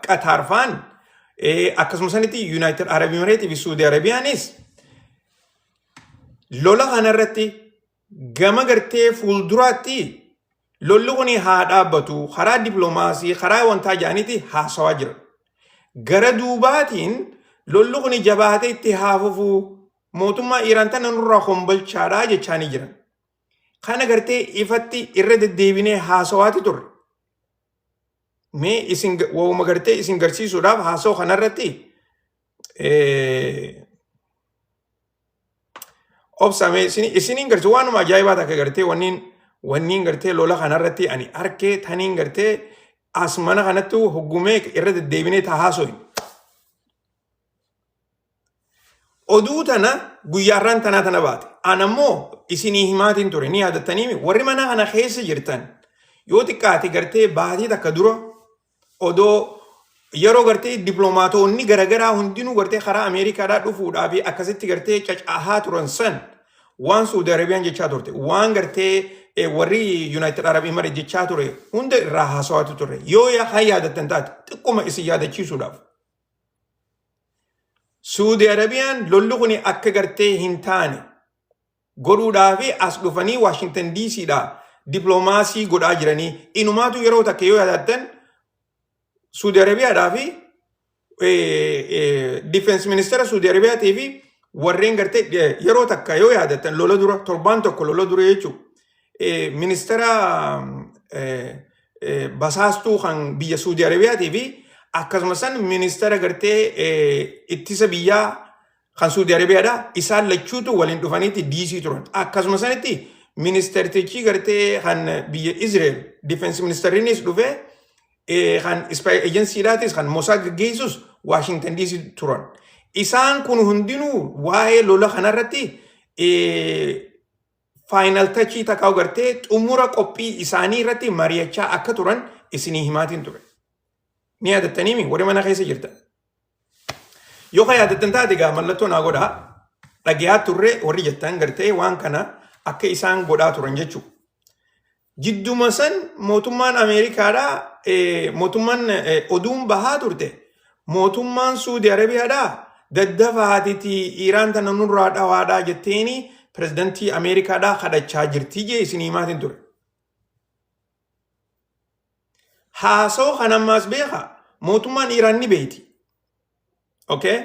Qataar faan, akkasuma sanitti United Arab Emirates fi Saudi Arabiyaanis lola kanarratti gama gartee fuulduraatti lolli kun haa dhaabbatu, karaa dippiloomaasii, karaa wantaa jedhaniiti haasawaa jira. Gara duubaatiin lolli kun jabaatee itti haa fufuu, mootummaa Iiraan tana nurraa kombolchaadhaa jechaanii jiran. Kana gartee ifatti irra deddeebinee haasawaati turre. Mee isin waa'uma gartee isin garsiisuudhaaf haasawaa kanarratti obsame isiniin gartee waanuma ajaa'ibaa takka gartee wanniin gartee lola kanarratti ani arkee taniin gartee as mana kanatti hoggumee irra deddeebinee taa haasoin. Oduu tana guyyaarraan tanaa tana baate. An ammoo isinii himaatiin ture, ni yaadattanii? Warri mana kana keessa jirtan, yoo xiqqaate gartee baatii takka dura odoo yeroo gartee dippiloomaatonni garaagaraa hundinuu gartee karaa Ameerikaadhaa dhufuudhaa fi akkasitti gartee cacaahaa turan san, waan Saudi Arabiyaan jechaa turte, waan gartee warri United Arab Emirates jechaa ture hunda irraa haasawaatu ture. Yoo haa yaadattan taate, xiqquma isin yaadachiisuudhaaf. Saudi Arabiyaan lolli kun akka gartee hin taane godhuudhaa fi as dhufanii Washington DCdha dippiloomaasii godhaa jiranii. Inumaatu yeroo takka yoo yaadattan, Saudi Arabiyaadhaa fi defense ministeera Saudi Arabiyaatii fi warreen gartee yeroo takka yoo yaadattan, lola dura, torbaan tokko lola dura jechuudha. Ministeera basaastuu kan biyya Saudi Arabiyaatii fi akkasumas san ministeera gartee ittisa biyyaa kan Saudi Arabiyaadha. Isaan lachuutu waliin dhufaniiti DC turan. Akkasuma sanitti ministeertichi gartee kan biyya Israel defense ministeerrinis dhufee, kan spy agencyidhaatis kan Mossad gaggeessus Washington DC turan. Isaan kun hundinuu waa'ee lola kanarratti final touchii takkaa gartee xumura qophii isaanii irratti mari'achaa akka turan isinii himaatiin ture. Ni yaadattaniimi, warri mana keessa jirtan? Yoo ka yaadattan taate egaa mallattoo naa godhaa. Dhagayaa turre warri jettan, gartee waan kana akka isaan godhaa turan jechuudha. Jidduma san mootummaan Ameerikaadhaa, mootummaan oduun bahaa turte, mootummaan Suudi Arabiyaadhaa daddafaatiti Iiraan tana nurraa dhawaadhaa jetteeni pirezidantii Ameerikaadhaa kadhachaa jirti jee isinii himaatiin ture. Haasoo kan ammaas beeka, mootummaan Iiraan ni beeyti. Okay?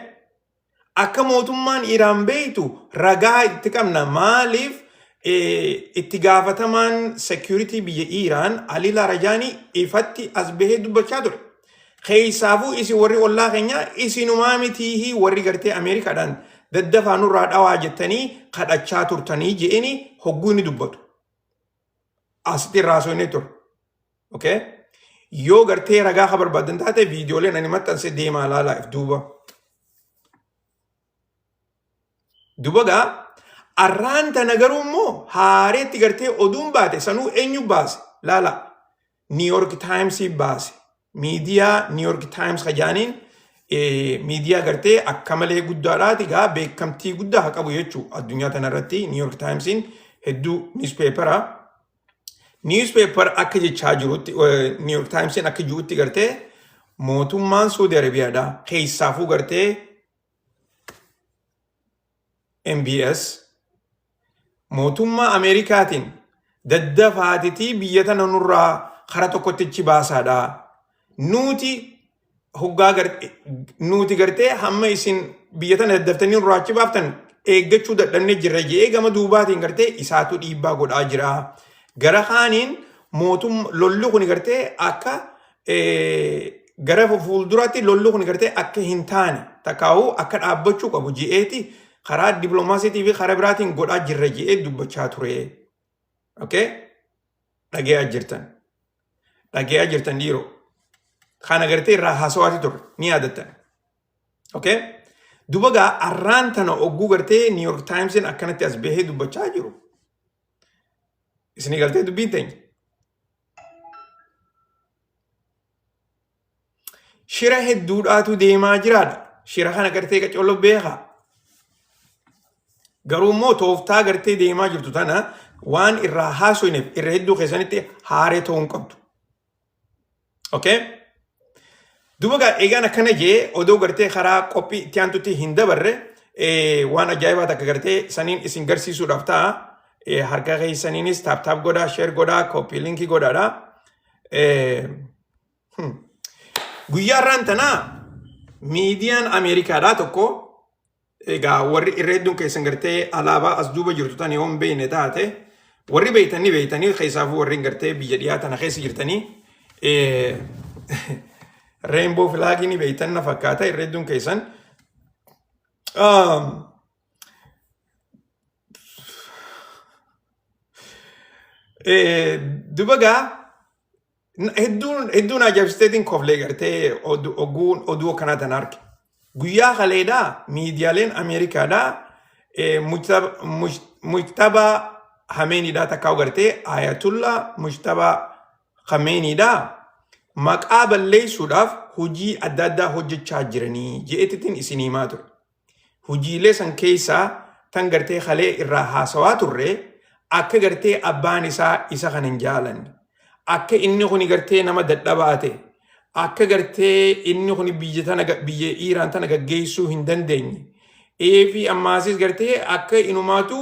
Akka mootummaan Iiraan beeytu ragaa itti qabna. Maaliif? Itti gaafatamaan security biyya Iiraan Ali Larajaanii ifatti as bahee dubbachaa ture. Keessaafuu isin warri ollaa keenyaa isinumaa mitii warri gartee Ameerikaadhaan daddafaa nurraa dhawaa jettanii kadhachaa turtanii je'eni hogguu inni dubbatu. Asitti irraa haasofnee ture. Okay? Yoo gartee ragaa ka barbaadan taate, viidiyooleen ani maxxanse deemaa ilaalaa if duuba. Duba gaa arraan tana garuu immoo haareetti gartee oduun baate sanuu eenyu baase? Laala, New York Times baase. Miidiyaa New York Times kajaaniin miidiyaa gartee akka malee guddaadhaati gaa, beekamtii guddaa haa qabu jechuu addunyaa tanarratti. New York Timesiin hedduu newspapera. Newspaper akka jechaa jirutti, New York Timesiin akka jirutti, gartee mootummaan Saudi Arabiyaadha keessaafuu gartee MBS mootummaa Ameerikaatiin daddafaatitii biyya tana nurraa kara tokkotti baasaadha. Nuti hoggaa nuti gartee hamma isin biyya tana daddaftanii nurraa achi baaftan eeggachuu dadhabnee jirra jedhee gama duubaatiin gartee isaatu dhiibbaa godhaa jira. Gara kaaniin mootum lolli kun gartee akka gara fuulduraatti lolli kun gartee akka hin taane takkaa'uu akka dhaabbachuu qabu je'eeti karaa dippiloomaasiitii fi karaa biraatiin godhaa jirra je'ee dubbachaa ture. Okay? Dhagayaa jirtan. Dhagayaa jirtan dhiiroo. Kana gartee irraa haasawaati ture. Ni yaadattan. Okay? Duba gaa arraan tana ogguu gartee New York Timesin akkanatti as bahee dubbachaa jiru. Isinii galtee dubbiin teenya? Shira hedduudhaatu deemaa jiraadha. Shira kana gartee qacollo beekaa. Garuu immoo tooftaa gartee deemaa jirtu tana waan irraa haasofneef irra hedduu keessanitti haaree ta'uu hin qabdu. Okay? Duuba gaa eegaan akkana jee odoo gartee karaa qophii itti aantutti hin dabarre waan ajaa'ibaa takka gartee saniin isin garsiisuudhaaf ta'a. Harka keessaniinis taap taap godhaa, sheer godhaa, koppii linkii godhaadha. Guyyaa irraan tanaa miidiyaan Ameerikaadhaa tokko egaa warri irra hedduun keessan gartee alaabaa as duuba jirtu tan yoo hin beekne taate warri beektan ni beektanii keessaafuu warri gartee biyya dhiyaa tana keessa jirtanii rainbow flag ni beektan na fakkaata irra hedduun keessan. Duba gaa hedduun hedduun ajaa'ibsiiteetiin koflee gartee oguun oduu akkanaa tana arge. Guyyaa kaleedhaa miidiyaaleen Ameerikaadhaa Mujtabaa Hameeniidhaa takkaa gartee Ayatullah Mujtabaa Hameeniidhaa maqaa balleessuudhaaf hojii adda addaa hojjechaa jiranii je'eetitiin isin himaa ture. Hujiilee san keessaa tan gartee kalee irraa haasawaa turre akka gartee abbaan isaa isa kan hin jaalanne akka inni kuni gartee nama dadhabaa ta'e akka gartee inni kuni biyya tana biyya Iiraan tana gaggeessuu hin dandeenye eefi ammaasis gartee akka inumaatu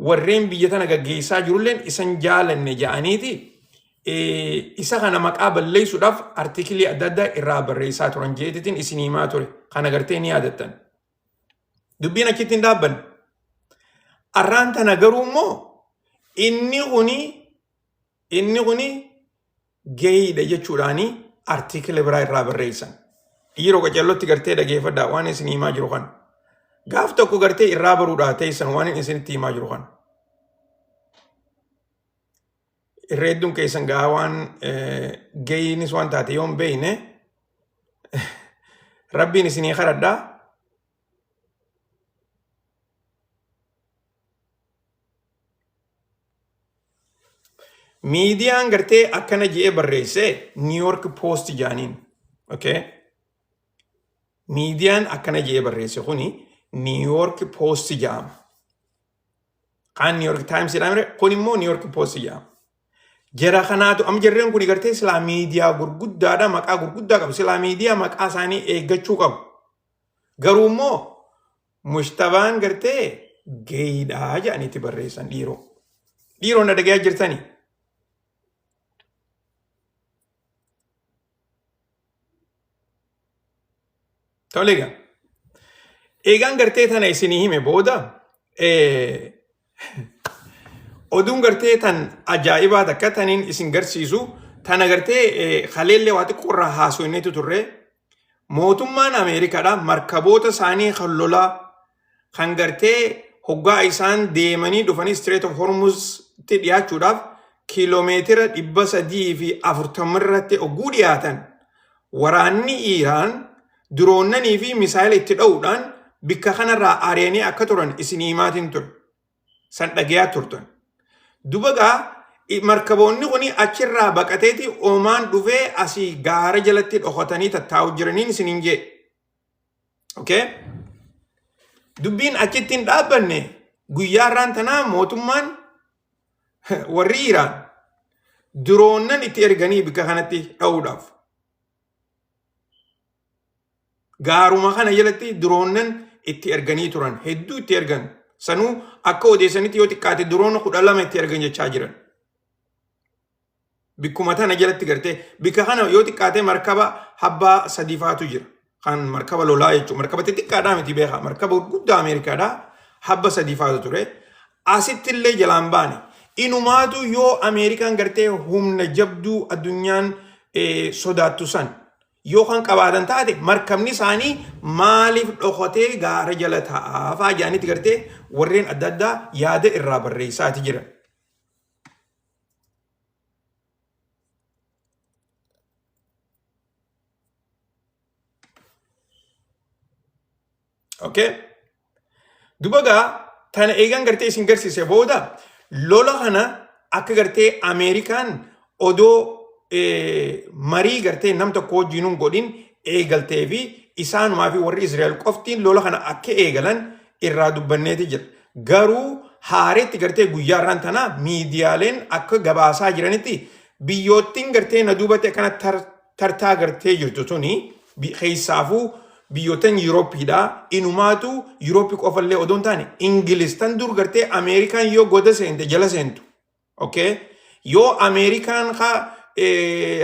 warreen biyya tana gaggeessaa jirulleen isan jaalanne ja'aniiti isa kana maqaa balleessuudhaaf artikilii adda addaa irraa barreessaa turan jeetitiin isin himaa ture. Kana gartee ni yaadattan. Dubbiin achitti hin dhaabbanne. Arraan tana garuu immoo inni kuni gayiidha jechuudhaani artikila biraa irraa barreessan. Dhiiroo qacellotti gartee dhageeffadhaa waan isin himaa jiru kana. Gaaf tokko gartee irraa baruudhaa teessan waan isinitti himaa jiru kana. Irra hedduun keessan gaa waan gayiinis waan taate yoo hin beekne rabbiin isinii kadhadhaa. Miidiyaan gartee akkana je'ee barreesse New York Post jaaniin. Okay? Miidiyaan akkana je'ee barreesse kuni New York Post jedhama. Kaan New York Times jedhama kun immoo New York Post jedhama. Jara kanaatu amma jarreen kun gartee silaa miidiyaa gurguddaadha maqaa gurguddaa qabu silaa miidiyaa maqaa isaanii eeggachuu qabu. Garuu immoo mushtabaan gartee gayiidhaa jedhaniitti barreessan dhiiroo. Dhiiroo na dhagayaa jirtanii. Tole egaa. Eegaan gartee tana isinii hime booda oduun gartee tan ajaa'ibaa takka taniin isin garsiisu tana gartee kaleellee waa xiqqoo irraa haasofneetu turre mootummaan Ameerikaadha markaboota isaanii kan lolaa kan gartee hoggaa isaan deemanii dhufanii Strait of Hormuz tti dhiyaachuudhaaf kiiloomeetira 340 irratti hogguu dhiyaatan waraanni Iiraan diroonnanii fi misaayila itti dha'uudhaan bikka kanarraa ari'anii akka turan isin himaatiin ture. San dhagayaa turtan. Duba gaa markaboonni kun achirraa baqateeti Omaan dhufee asii gaara jalatti dhokatanii tattaa'u jiraniin isiniin jee. Okay? Dubbiin achitti hin dhaabbanne guyyaa irraan tanaa mootummaan warri Iiraan diroonnan itti erganii bikka kanatti dha'uudhaaf. Gaaruma kana jalatti diroonnan itti erganii turan hedduu itti ergan. Sanuu akka odeessanitti yoo xiqqaate diroona 12 itti ergan jechaa jiran. Bikkuma tana jalatti gartee bikka kana yoo xiqqaate markaba habbaa sadiifaatu jira. Kan markaba lolaa jechuudha. Markaba xixiqqaadhaa miti beekaa. Markaba guddaa Ameerikaadhaa habba sadiifaatu ture. Asitti illee jalaan baane. Inumaatu yoo Ameerikaan gartee humna jabduu addunyaan sodaattu san yoo kan qabaatan taate markabni isaanii maaliif dhokatee gaara jala taa'aa fa'aa jedhanitti gartee warreen adda addaa yaada irraa barreessaati jiran. Okay? Duba gaa tana eegan gartee isin garsiise booda lola kana akka gartee Ameerikaan odoo marii gartee nam tokko wajjin hin godhin eegaltee fi isaanumaa fi warri Israa'el qoftiin lola kana akka eegalan irraa dubbanneeti jira. Garuu haaretti gartee guyyaa irraan tana miidiyaaleen akka gabaasaa jiranitti biyyoottiin gartee na duubatti akkana tartaa gartee jirtu tuni keessaafuu biyyoottan Yuurooppiidha. Inumaatu Yuurooppii qofallee odoo hin taane Ingiliz tan dur gartee Ameerikaan yoo goda seente jala seentu. Okay? Yoo Ameerikaan ka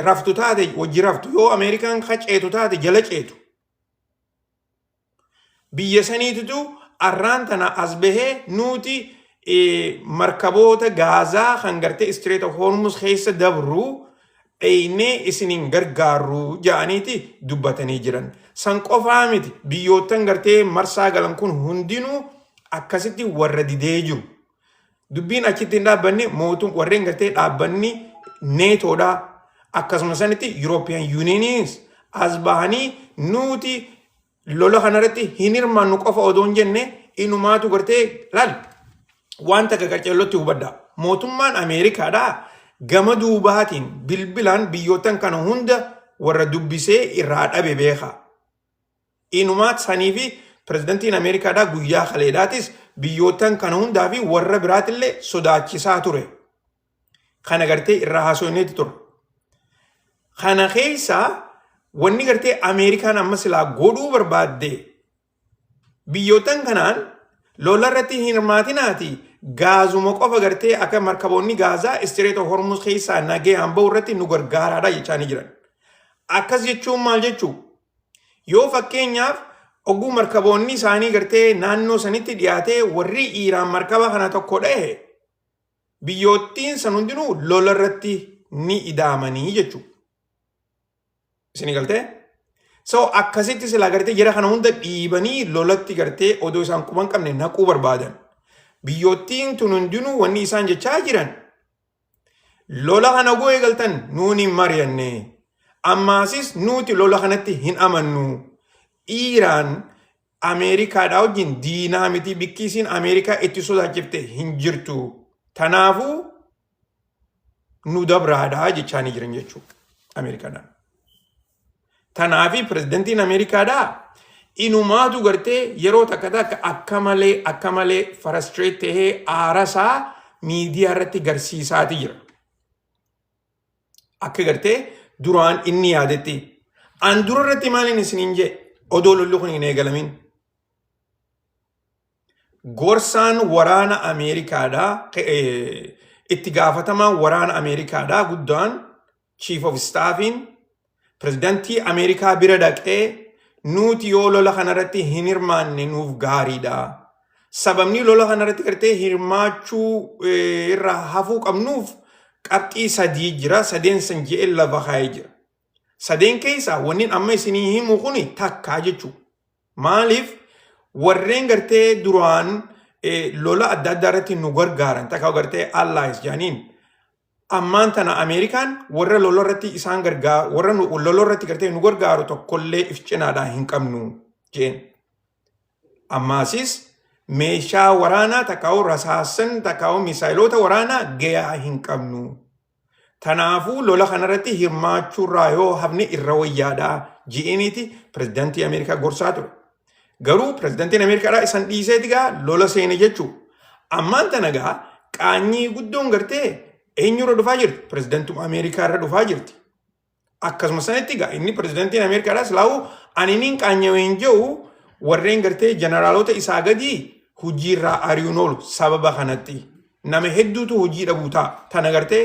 raftu taate wajji raftu, yoo Ameerikaan ka ceetu taate jala ceetu. Biyya saniititu arraan tana as bahee nuti markaboota gaazaa kan gartee Strait of Hormuz keessa dabru dheeynee isiniin gargaarru ja'aniiti dubbatanii jiran. San qofaa miti biyyoottan gartee marsaa galan kun hundinuu akkasitti warra didee jiru. Dubbiin achitti hin dhaabbanne mootum warreen gartee dhaabbanni neetoodha. Akkasuma sanitti European Unioniis as bahanii nuti lola kanarratti hin hirmaannu qofa odoo hin jenne inumaatu gartee laal waan takka qaceellotti hubadha. Mootummaan Ameerikaadha gama duubaatiin bilbilaan biyyoottan kana hunda warra dubbisee irraa dhabe beeka. Inumaat sanii fi pirezidantiin Ameerikaadhaa guyyaa kaleedhaatis biyyoottan kana hundaa fi warra biraatillee sodaachisaa ture. Kana gartee irraa haasofneeti ture. Kana keessa wanni gartee Ameerikaan amma silaa godhuu barbaadde biyyoottan kanaan lola irratti hin hirmaatinaati gaazuma qofa gartee akka markaboonni gaazaa Strait of Hormuz keessaa nagayaan bahu irratti nu gargaaraadha jechaanii jiran. Akkas jechuun maal jechuu? Yoo fakkeenyaaf oguu markaboonni isaanii gartee naannoo sanitti dhiyaatee warri Iiraan markaba kana tokko dhahe biyyoottiin san hundinuu lola irratti ni idaamanii jechuudha. Isinii galtee? So akkasitti silaa gartee jara kana hunda dhiibanii lolatti gartee odoo isaan quban qabne naquu barbaadan. Biyyoottiin tun hundinuu wanni isaan jechaa jiran lola kana oguu eegaltan nuun hin mari'anne. Ammaasis nuti lola kanatti hin amannu. Iiraan Ameerikaadhaa wajjin diinaa miti bikki isiin Ameerikaa itti sodaachifte hin jirtu. Tanaafuu nu dabraadhaa jechaanii jiran jechuudha Ameerikaadhaan. Tanaafi pirezidantiin Ameerikaadhaa inumaatu gartee yeroo takka takka akka malee akka malee frustrate tahee aarasaa miidiyaa irratti garsiisaati jira. Akka gartee duraan inni yaadetti. An dura irratti maaliin isiniin jee odoo lolli kun hin eegalamin. Gorsaan waraana Ameerikaadhaa itti gaafatamaan waraana Ameerikaadhaa guddaan Chief of Staffiin pirezidantii Ameerikaa bira dhaqee nuti yoo lola kanarratti hin hirmaanne nuuf gaariidha. Sababni lola kanarratti gartee hirmaachuu irraa hafuu qabnuuf qabxii sadii jira. Sadeen san je'ee lafa kaa'ee jira. Sadeen keessaa wanni amma isinii himu kuni takkaa jechuudha. Maaliif warreen gartee duraan lola adda addaa irratti nu gargaaran takka gartee allies jedhaniin ammaan tana Ameerikaan warra lola irratti isaan gargaaru warra lola irratti gartee nu gargaaru tokkollee if cinaadhaan hin qabnu jeen. Ammaasis meeshaa waraanaa takkaa'u rasaasan takkaa'u misaayiloota waraanaa gayaa hin qabnu. Tanaafuu lola kanarratti hirmaachuurraa yoo hafne irra wayyaadha ji'iniiti pirezidaantii Ameerikaa gorsaa ture. Garuu pirezidaantiin Ameerikaadhaa isan dhiiseeti gaa lola seene jechuu. Ammaan tana gaa qaanyii guddoon gartee eenyurra dhufaa jirti? Pirezidaantuma Ameerikaa irra dhufaa jirti. Akkasuma sanitti gaa inni pirezidaantiin Ameerikaadhaa silaa'uu ani niin qaanyawe hin jedhu warreen gartee jeneraalota isaa gadii hojiirraa ari'uun oolu sababa kanatti. Nama hedduutu hojii dhabuu ta'a. Tana gartee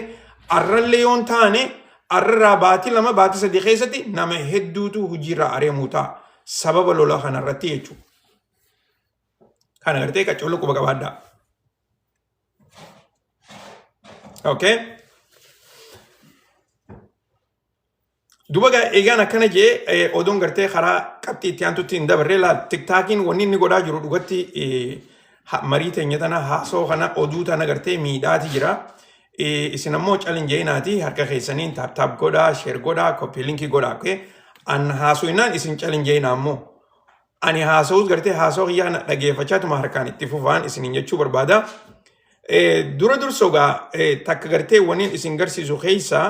arrallee yoon taane arrarraa baatii 2 baatii 3 keessatti nama hedduutu hojiirraa ari'amuu ta'a. Sababa lola kanarratti jechuudha. Kana gartee qaccolo quba qabaadhaa. Okay. Duba gaa eegaan akkana jee oduun gartee karaa qabxii itti aantutti hin dabarree laal tiktaakiin wanni inni godhaa jiru dhugatti marii teenya tana haasoo kana oduu tana gartee miidhaati jira. Isin ammoo calin jeinaati harka keessaniin taap taap godhaa sheer godhaa koppii linkii godhaa okay? An haasoo isin calin jeinaa ammoo ani haasa'us gartee haasoo kiyya kana dhageeffachaatuma harkaan itti fufaan isiniin jechuu barbaada. Dura dursoo gaa takka gartee wanni isin garsiisu keessaa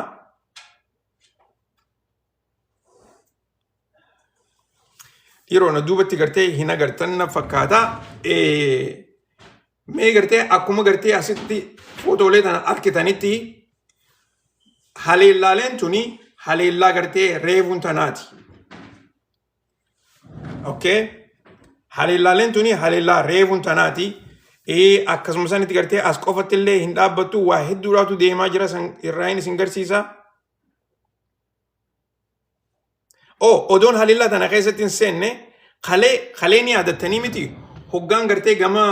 yeroo na duubatti gartee hin agartan na fakkaata. Mee gartee akkuma gartee asitti footoolee tana arkitanitti haleellaaleen tuni haleellaa gartee reefuun tanaati. Okay? Haleellaaleen tuni haleellaa reefuun tanaati. Akkasuma sanitti gartee as qofatti illee hin dhaabbattu waa hedduudhaatu deemaa jira san irraa hin isin garsiisa. Oh, odoon haleellaa tana keessatti hin seenne kalee kalee ni yaadattanii miti hoggaan gartee gama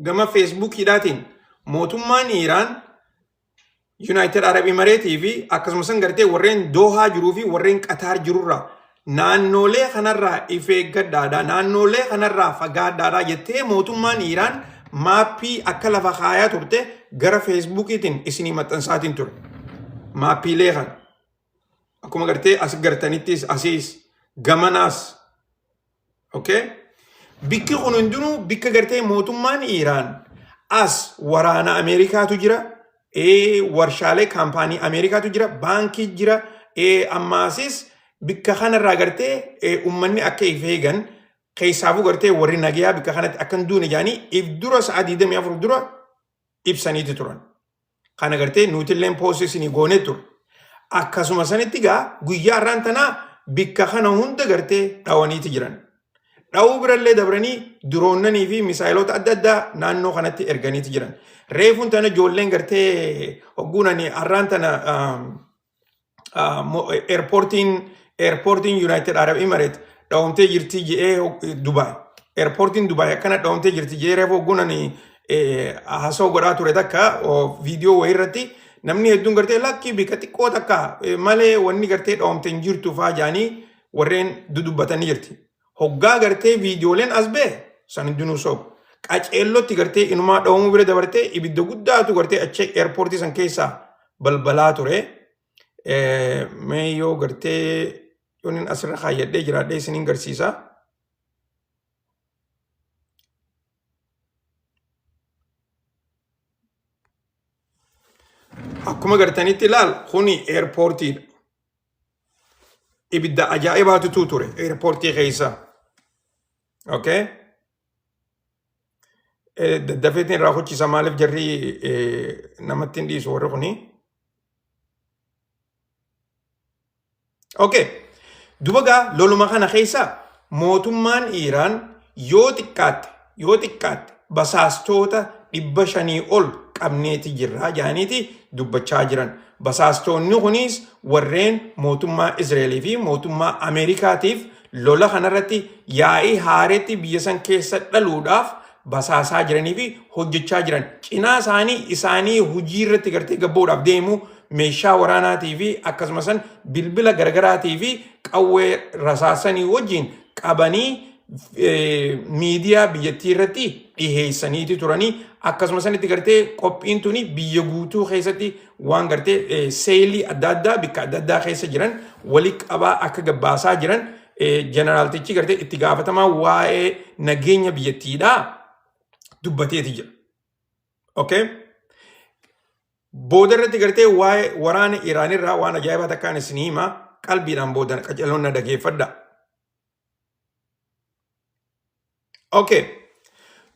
gama feesbuukiidhaatiin mootummaan Iiraan Yuunaayitid Arab Imareetii fi akkasumas gartee warreen Doohaa jiruu fi warreen Qataar jirurraa naannoolee kanarraa if eeggadhaadha naannoolee kanarraa fagaadhaadha jettee mootummaan Iiraan maappii akka lafa kaayaa turte gara feesbuukiitiin isinii maxxansaatiin ture. Maappiilee kana. Akkuma gartee as gartanittis asiis gamanaas. Okay? Bikki kun hundinuu bikka gartee mootummaan Iiraan as waraana Ameerikaatu jira, warshaalee kaampaanii Ameerikaatu jira, baankii jira, ammaasis bikka kanarraa gartee uummanni akka if eegan keessaafuu gartee warri nagayaa bikka kanatti akka hin duune jedhanii if dura sa'a 24 dura ibsaniiti turan. Kana gartee nuutilleen poostii isinii goonee ture. Akkasuma sanitti gaa guyyaa har'aan tanaa bikka kana hunda gartee dhawaniiti jiran. Dhawuu birallee dabranii diroonnanii fi misaayilota adda addaa naannoo kanatti erganiiti jiran. Reefuun tana ijoolleen gartee hogguunani har'aan tana eerpoortiin United Arab Emirates dhawamtee jirti jedhee Dubaay. Eerpoortiin Dubaay akkana dhawamtee jirti jedhee reefu hogguunani haasawaa godhaa ture takka viidiyoo wayii irratti namni hedduun gartee lakkii bika xiqqoo takka malee wanni gartee dhawamte hin jirtu faa jedhanii warreen dudubbatanii jirti. Hoggaa gartee viidiyooleen as ba'e san hundinuu soobu. Qaceellotti gartee inumaa dhawamuu bira dabartee ibidda guddaatu gartee achi eerpoortii san keessaa balbalaa ture. Mee yoo gartee yoon asirra kaayyadhee jiraadhee isiniin garsiisa. Akkuma gartanitti ilaal kuni eerpoortiidha. Ibidda ajaa'ibaatu ture eerpoortii keessa. Okay? Daddafeetiin irraa hojjisa maaliif jarri namatti hin dhiisu warri kuni. Okay. Duba gaa loluma kana keessa mootummaan Iiraan yoo xiqqaatte basaastoota 500 ol qabneeti jirra jedhaniiti dubbachaa jiran. Basaastoonni kunis warreen mootummaa Israa'elii fi mootummaa Ameerikaatiif lola kanarratti yaa'ii haareetti biyya san keessa dhaluudhaaf basaasaa jiranii fi hojjechaa jiran. Cinaa isaanii isaanii hojii irratti gartee gabboodhaaf deemu meeshaa waraanaatii fi akkasumas bilbila gargaraatii fi qawwee rasaasanii wajjin qabanii miidiyaa biyyattii irratti dhiheessaniiti turanii akkasuma sanitti gartee qophiin tuni biyya guutuu keessatti waan gartee seelii adda addaa bikka adda addaa keessa jiran wali qabaa akka gabbaasaa jiran jeneraaltichi gartee itti gaafatamaa waa'ee nageenya biyyattiidhaa dubbateeti jira. Okay? Booda irratti gartee waa'ee waraana Iraan irraa waan ajaa'ibaa takkaan isin hima qalbiidhaan booda qaceelloon na dhageeffadha. Okay.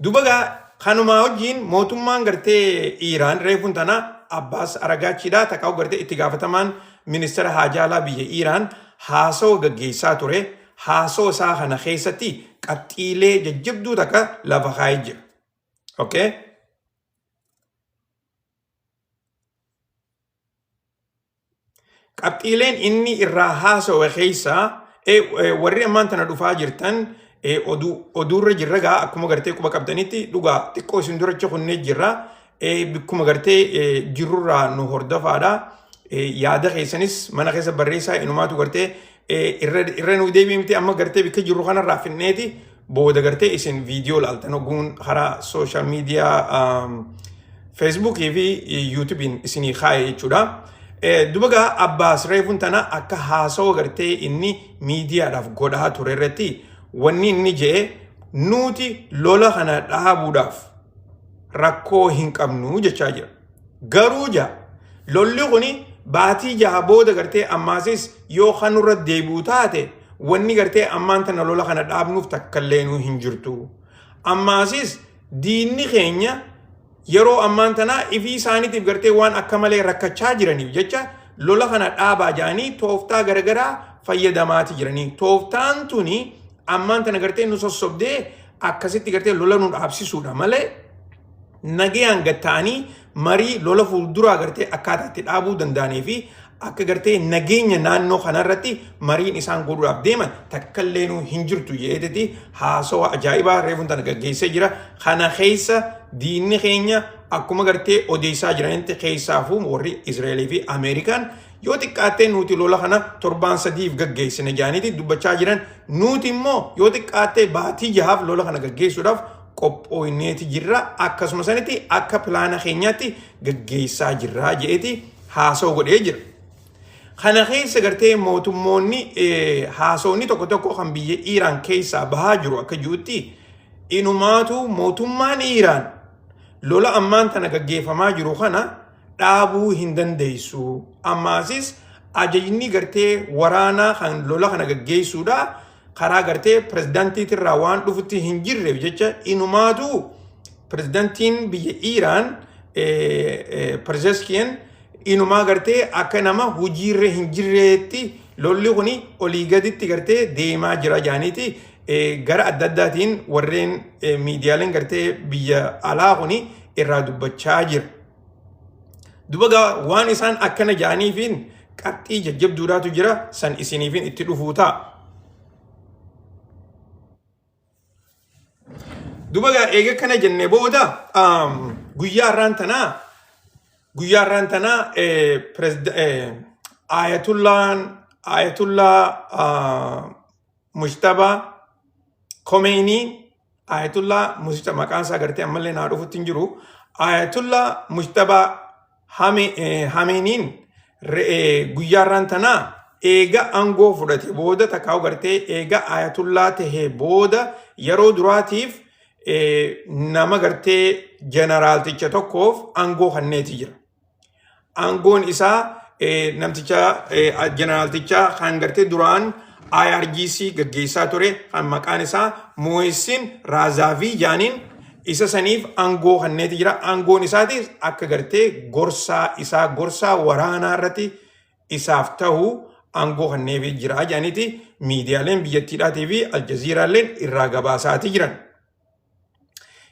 Duba gaa kanumaa wajjin mootummaan gartee Iiraan reefuun tana Abbaas Aragaachiidha takkaa gartee itti gaafatamaan ministeera haajaalaa biyya Iiraan haasawa gaggeessaa ture. Haasawa isaa kana keessatti qabxiilee jajjabduu takka lafa kaa'ee jira. Okay. Qabxiileen inni irraa haasawe keessaa warri ammaan tana dhufaa jirtan oduurra jirra gaa akkuma gartee quba qabdanitti dhugaa xiqqoo isin duracha kunnee jirra. Bikkuma gartee jirrurraa nu hordofaadha. Yaada keessanis mana keessa barreessaa inumaatu gartee irra nu deebi'e miti amma gartee bikka jirru kanarraa finneeti booda gartee isin viidiyoo laaltan hogguun karaa social media feesbuukii fi yuutuubiin isinii kaa'e jechuudha. Duba gaa Abbaas reefuun tana akka haasawa gartee inni miidiyaadhaaf godhaa ture irratti wanni inni je'e nuti lola kana dhaabuudhaaf rakkoo hin qabnu jechaa jira. Garuu jaa lolli kuni baatii 6 booda gartee ammaasis yoo kanurra deebi'u taate wanni gartee ammaan tana lola kana dhaabnuuf takkallee nuu hin jirtu. Ammaasis Diinni keenya yeroo ammaan tanaa ifii isaaniitiif gartee waan akka malee rakkachaa jiraniif jecha lola kana dhaabaa jedhanii tooftaa garagaraa fayyadamaati jiranii. Tooftaan tuni ammaan tana gartee nu sossobdee akkasitti gartee lola nu dhaabsisuudha malee nagayaan gad ta'anii marii lola fuulduraa gartee akkaataa itti dhaabuu danda'anii fi akka gartee nageenya naannoo kanarratti mariin isaan godhuudhaaf deeman takkallee hin jirtu jedheeti haasawa ajaa'ibaa reefuun tana gaggeessee jira. Kana keessa diinni keenya akkuma gartee odeessaa jiranitti keessaafuu warri Israa'elii fi Ameerikaan yoo xiqqaattee nuti lola kana torbaan 3f gaggeessine jedhaniiti dubbachaa jiran. Nuti immoo yoo xiqqaattee baatii 6f lola kana gaggeessuudhaaf qophooyneeti jirra, akkasuma sanitti akka pilaana keenyaatti gaggeessaa jirra jedheeti haasa'u godhee jira. Kana keessa gartee mootummoonni haasawni tokko tokko kan biyya Iiraan keessaa bahaa jiru akka jirutti inumaatu mootummaan Iiraan lola ammaan tana gaggeeffamaa jiru kana dhaabuu hin dandeessu. Ammaasis ajajni gartee waraanaa kan lola kana gaggeessuudha karaa gartee pirezidaantiitirraa waan dhufutti hin jirreef jecha inumaatu pirezidaantiin biyya Iiraan Pezeshkian inumaa gartee akka nama hojiirra hin jirreetti lolli kuni olii gaditti gartee deemaa jira jaaniiti gara adda addaatiin warreen miidiyaaleen gartee biyya alaa kuni irraa dubbachaa jira. Duba waan isaan akkana jaaniifiin qabxii jajjabduudhaatu jira, san isiniifin itti dhufuu ta'a. Duba eega kana jenne booda guyyaa har'aan tanaa Ayatullaa Mujtabaa Komeenii, Ayatullaa Mujtabaa maqaan isaa gartee ammallee naa dhufutti hin jiru. Ayatullaa Mujtabaa Hameeniin guyyaa har'aan tanaa eega aangoo fudhate booda, takkaa'u gartee eega Ayatullaa tahee booda, yeroo duraatiif nama gartee jeneraalticha tokkoof aangoo kenneeti jira. Aangoon isaa namticha jeneraalticha kan gartee duraan IRGC gaggeessaa ture kan maqaan isaa Mohsin Raazaavi jaaniin isa saniif aangoo kenneeti jira. Aangoon isaatis akka gartee gorsaa isaa, gorsaa waraanaa irratti isaaf ta'u aangoo kenneefii jira jedhaniiti miidiyaaleen biyyattiidhaatii fi Aljaziiraalleen irraa gabaasaati jiran.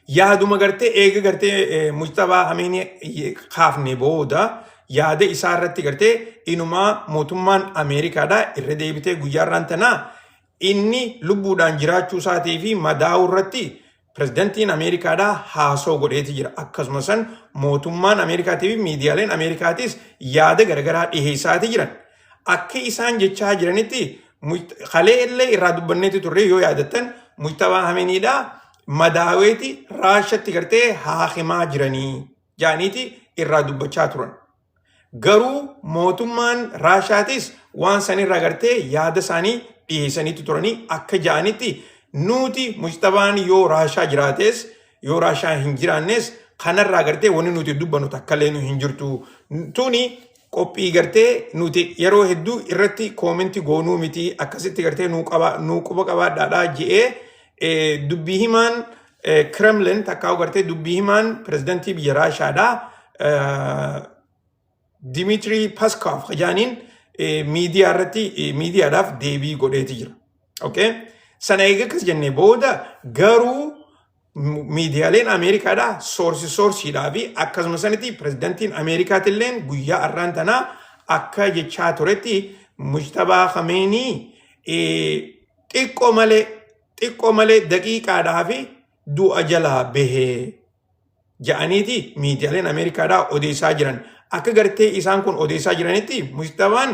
Yaaduma gartee eega gartee Mujtabaa Hameenii kaafne booda yaada isaa irratti gartee inumaa mootummaan Ameerikaadhaa irra deebitee guyyaa irraan tanaa inni lubbuudhaan jiraachuu isaatii fi madaa'uu irratti pirezidantiin Ameerikaadhaa haasoo godheeti jira. Akkasuma san mootummaan Ameerikaatii fi miidiyaaleen Ameerikaatis yaada garagaraa dhiheessaati jiran. Akka isaan jechaa jiranitti, kalee illee irraa dubbanneeti turre yoo yaadattan, Mujtabaa Hameeniidhaa madaaweeti Raashatti gartee haakimaa jiranii jaaniiti irraa dubbachaa turan. Garuu mootummaan Raashaatis waan sanirraa gartee yaada isaanii dhiyeessaniitu turanii. Akka ja'anitti nuti Mujtabaan yoo Raashaa jiraates yoo Raashaa hin jiraannes kanarraa gartee wanni nuti dubbannu takkallee nu hin jirtu. Tuni qophii gartee nuti yeroo hedduu irratti comment goonuu miti, akkasitti gartee nuu quba qabaadhaadhaa je'ee dubbii himaan Kremlin takkaa'u gartee dubbii himaan pirezidantii biyya Raashaadhaa Dimitri Peskov jaaniin miidiyaa irratti miidiyaadhaaf deebii godheeti jira. Okay? Sana eega akkas jennee booda garuu miidiyaaleen Ameerikaadhaa source sourceiidhaa fi akkasuma sanitti pirezidantiin Ameerikaatilleen guyyaa har'aan tanaa akka jechaa turetti Mujtabaa Hameenii xiqqoo malee daqiiqaadhaa fi du'a jalaa bahee ja'aniiti miidiyaaleen Ameerikaadhaa odeessaa jiran. Akka gartee isaan kun odeessaa jiranitti Mujtabaan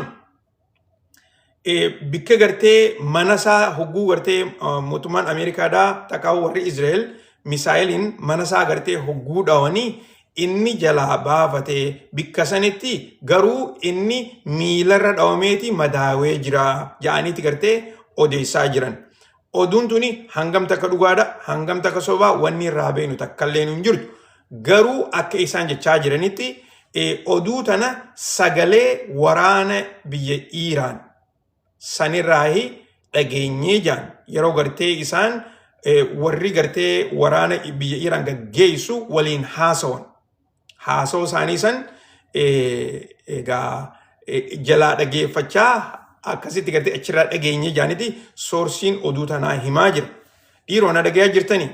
bikka gartee mana isaa hogguu gartee mootummaan Ameerikaadhaa takkaa warri Israa'el misaayiliin mana isaa gartee hogguu dhawanii inni jalaa baafatee, bikka sanitti garuu inni miilarra dhawameeti madaawee jira ja'aniiti gartee odeessaa jiran. Oduun tuni hangam takka dhugaadha, hangam takka sobaa, wanni irraa beeknu takkallee hin jirtu. Garuu akka isaan jechaa jiranitti oduu tana sagalee waraana biyya Iiraan sanirraahi dhageenyee jaan yeroo gartee isaan warri gartee waraana biyya Iraan gaggeessu waliin haasawan. Haasawa isaanii san egaa jalaa dhageeffachaa akkasitti gartee achirraa dhageenye jaaniti soorsiin oduu tanaa himaa jira. Dhiiroo na dhagayaa jirtanii?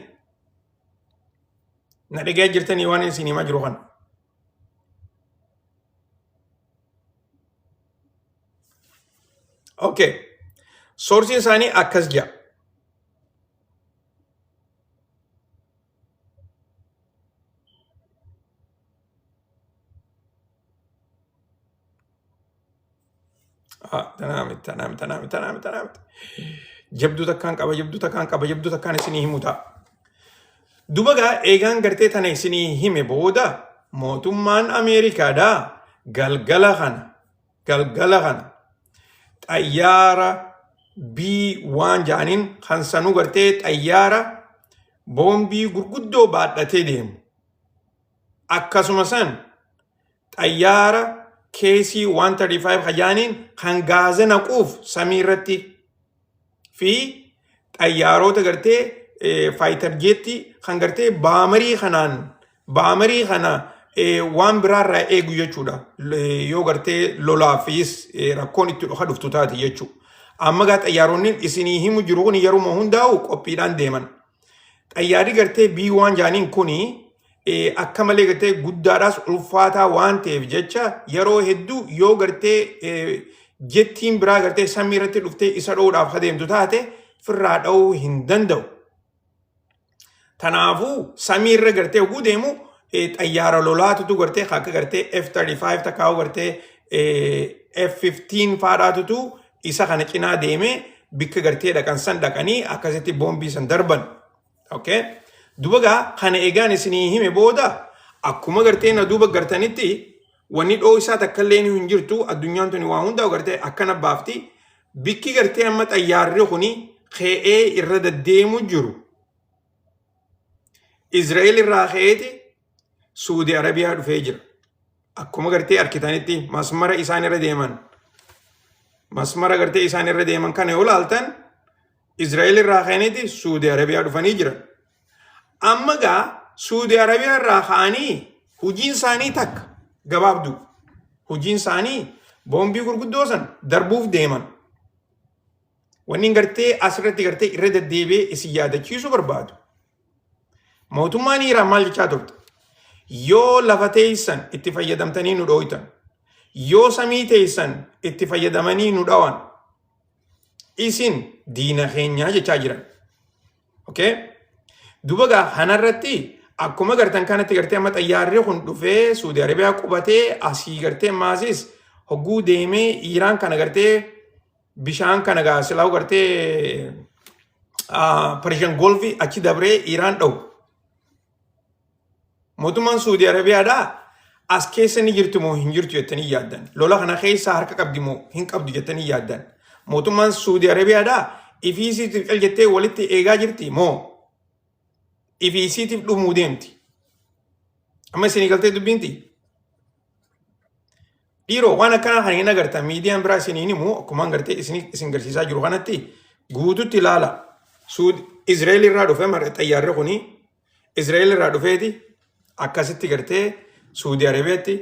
Na dhagayaa jirtanii waan isin himaa jiru kana? Okay. Soorsiin isaanii akkas jedha. Ah, tanaa miti, tanaa miti, tanaa miti, tanaa miti, tanaa miti. Jabduu takkaan qaba, jabduu takkaan qaba, jabduu takkaan isinii himu ta'a. Duba gaa eegaan gartee tana isinii hime booda mootummaan Ameerikaadhaa galgala kana galgala kana xayyaara B waan ja'aniin kan sanuu gartee xayyaara boombii gurguddoo baadhatee deemu. Akkasuma san xayyaara KC 135 kajaaniin kan gaaza naquuf samii irratti fi xayyaarota gartee faayitar jeetti kan gartee baamarii kanaan baamarii kana waan biraarraa eegu jechuudha. Yoo gartee lolaafis rakkoon itti dhufa dhuftu taate jechuudha. Amma gaa xayyaaronni isinii himu jiru kun yeruma hundaa'u qophiidhaan deeman. Xayyaarri gartee B waan jaaniin kuni akka malee gartee guddaadhaas ulfaataa waan ta'eef jecha yeroo hedduu yoo gartee jettiin biraa gartee samii irratti dhuftee isa dho'uudhaaf adeemtu taate firraa dha'uu hin danda'u. Tanaafuu samii irra gartee oguu deemu xayyaara lolaatutu gartee akka gartee F-35 takkaa'u gartee F-15 faadhaatutu isa kana cinaa deemee bikka gartee dhaqan san dhaqanii akkasitti boombii san darban. Okay? Duba gaa kana egaan isinii hime booda akkuma gartee na duuba gartanitti wanni dhoo isaa takka illee hin jirtu addunyaan tuni waa hundaa gartee akkana baafti bikki gartee amma xayyaarri kuni ka'ee irra deddeemu jiru. Israa'el irraa ka'eeti Suudi Arabiyaa dhufee jira. Akkuma gartee arkitanitti masmara isaan irra deeman masmara gartee isaan irra deeman kana yoo laaltan Israa'el irraa ka'aniiti Suudi Arabiyaa dhufanii jiran. Amma gaa Suudi Arabiyaa irraa ka'anii hojiin isaanii takka gabaabduu. Hojiin isaanii boombii gurguddoo san darbuuf deeman. Wanni gartee asirratti gartee irra deddeebi'ee isin yaadachiisuu barbaadu. Mootummaan Iraan maal jechaa turte? Yoo lafa teessan itti fayyadamtanii nu dhooytan, yoo samii teessan itti fayyadamanii nu dhawan, isin diina keenyaa jechaa jiran. Okay? Duba gaa kanarratti akkuma gartan kanatti gartee amma xayyaarri kun dhufee Suudi Arabiyaa qubatee asii gartee maasis hogguu deemee Iraan kana gartee bishaan kana gaa silaa gartee Persian Gulf achi dabree Iraan dha'u. Mootummaan Suudi Arabiyaadhaa as keessa ni jirti moo hin jirtu jettanii yaaddan. Lola kana keessa harka qabdi moo hin qabdu jettanii yaaddan. Mootummaan Suudi Arabiyaadhaa ifii isiitiif cal jettee walitti eegaa jirti moo ifii isiitiif dhumuu deemti. Amma isinii galtee dubbiinti. Dhiiroo waan akkanaa kan hin agartan miidiyaan biraa isiniin himu akkuma gartee isin garsiisaa jiru kanatti guututti ilaala. Suud Israa'el irraa dhufe xayyaarri kuni Israa'el irraa dhufeeti akkasitti gartee Suudi Arabiyaatti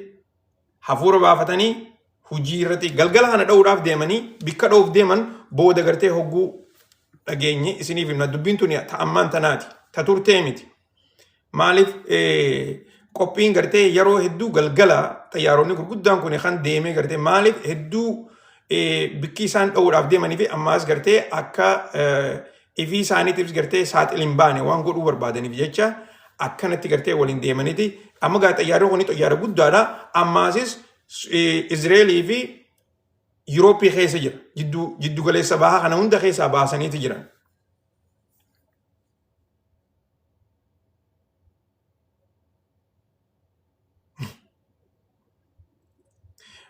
hafuura baafatanii hojii irratti galgala kana dha'uudhaaf deemanii bikka dha'uuf deeman booda gartee hogguu dhageenye isiniif himna dubbiin tuni ta ammaan tanaati ta turtee miti. Maaliif qophiin gartee yeroo hedduu galgala xayyaaronni gurguddaan kun kan deemee gartee maaliif hedduu bikki isaan dha'uudhaaf deemanii fi ammaas gartee akka ifii isaaniitiifis gartee saaxil hin baane waan godhuu barbaadaniif jecha akkanatti gartee waliin deemaniiti. Amma gaa xayyaarri kun xayyaara guddaadha. Ammaasis Izreelii fi Yurooppii keessa jira. Jiddu galeessa bahaa kana hunda keessaa baasaniiti jiran.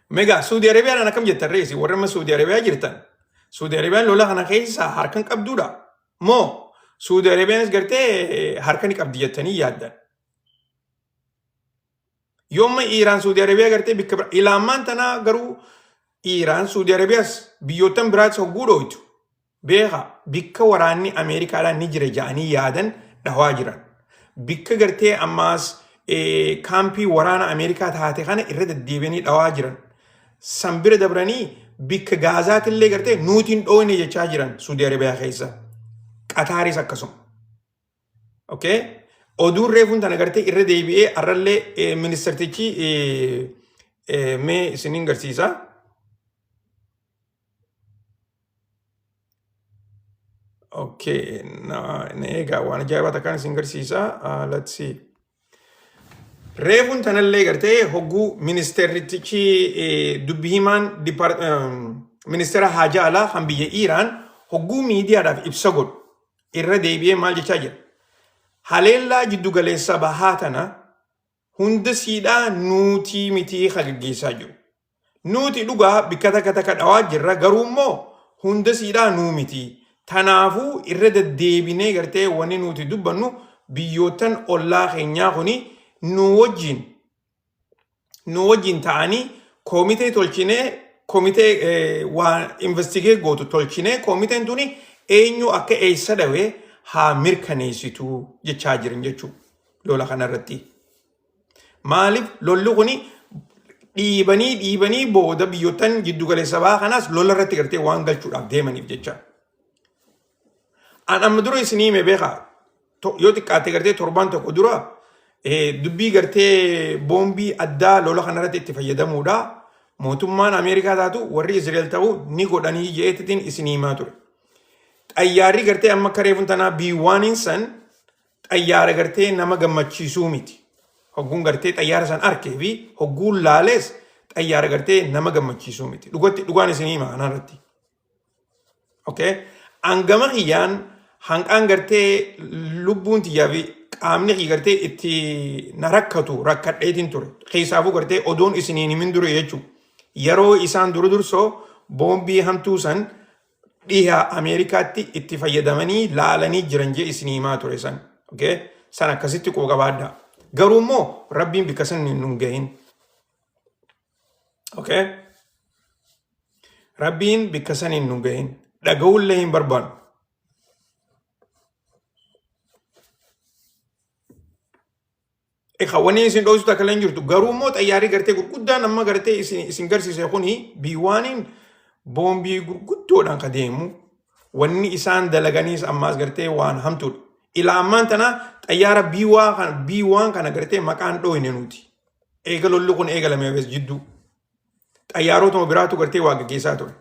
Megaa Suudi Arabiyaadhaan akkam jettan reesi warri amma Suudi Arabiyaa jirtan. Suudi Arabiyaan lola kana keessa harka hin qabduudha. Moo Suudi Arabiyaanis gartee harka ni qabdi jettanii yaaddan. Yoomma Iiraan Suudi Arabiyaa gartee bikka bira ilaammaan tanaa garuu Iiraan Suudi Arabiyaas biyyoottan biraas hogguu dhooytu. Beeka bikka waraanni Ameerikaadhaan ni jira ja'anii yaadan dhawaa jiran. Bikka gartee ammaas kaampii waraana Ameerikaa taate kana irra deddeebi'anii dhawaa jiran. San bira dabranii bikka Gaazaatillee gartee nuutiin dhooyne jechaa jiran Suudii Arabiyaa keessa. Qataaris akkasuma. Okay? Oduun reefuun tana gartee irra deebi'ee arrallee ministeertichi mee isiniin garsiisa. Okay, na eegaa waan ajaa'ibaa takkaan isin garsiisa. Let's see. Reefuun tanallee gartee hogguu ministeertichi dubbi himaan ministeera haajaa alaa kan biyya Iiraan hogguu miidiyaadhaaf ibsa godhu irra deebi'ee maal jechaa jira? Haleellaa jiddu galeessa bahaa tana hunda siidhaa nuutii mitii ka gaggeessaa jiru. Nuuti dhugaa bikka takka takka dhawaa jirra garuu immoo hunda siidhaa nuu miti. Tanaafuu irra deddeebinee gartee wanni nuti dubbannu biyyoottan ollaa keenyaa kuni nu wajjin nu wajjin ta'anii koomitee tolchinee koomitee waa investigate gootu tolchinee koomiteen tuni eenyu akka eessa dhawe haa mirkaneessitu jechaa jiran jechuudha lola kanarratti. Maaliif lolli kuni dhiibanii dhiibanii booda biyyoottan jiddugaleessa bahaa kanaas lola irratti gartee waan galchuudhaaf deemaniif jecha. An amma dura isinii hime beekaa yoo xiqqaate gartee torbaan tokko dura dubbii gartee boombii addaa lola kanarratti itti fayyadamuudha. Mootummaan Ameerikaa taatu warri Israa'el ta'u ni godhanii je'eetitiin isinii himaa ture. Xayyaarri gartee amma akka reefuun tanaa B1 san xayyaara gartee nama gammachiisuu miti. Hogguun gartee xayyaara san arkee fi hogguun laalees xayyaara gartee nama gammachiisuu miti. Dhugatti dhugaan isinii hima kanarratti. Okay? Angama kiyyaan hanqaan gartee lubbuun tiyyaa fi qaamni kiyya gartee itti na rakkatu rakkadheetiin ture. Keessaafuu gartee odoon isiniin himin dure jechuudha. Yeroo isaan dura dursoo boombii hamtuu san dhiha Ameerikaatti itti fayyadamanii laalanii jiran jee isinii himaa ture san. Okay? San akkasitti quba qabaadhaa. Garuu immoo Rabbiin bikka san nun gahin. Okay? Rabbiin bikka saniin nun gahin. Dhaga'uullee hin barbaannu. Egaa wanni isin dhoositu akka hin jirtu. Garuu immoo xayyaarri gartee gurguddaan amma gartee isin garsiise kuni B1n boombii gurguddoodhaan ka deemu. Wanni isaan dalaganiis ammaas gartee waan hamtuudha. Ilaa ammaan tana xayyaara B1 kana B1 kana gartee maqaan dhooyne nuti. Eega lolli kun eegalame bees jidduu. Xayyaarotuma biraatu gartee waa gaggeessaa ture.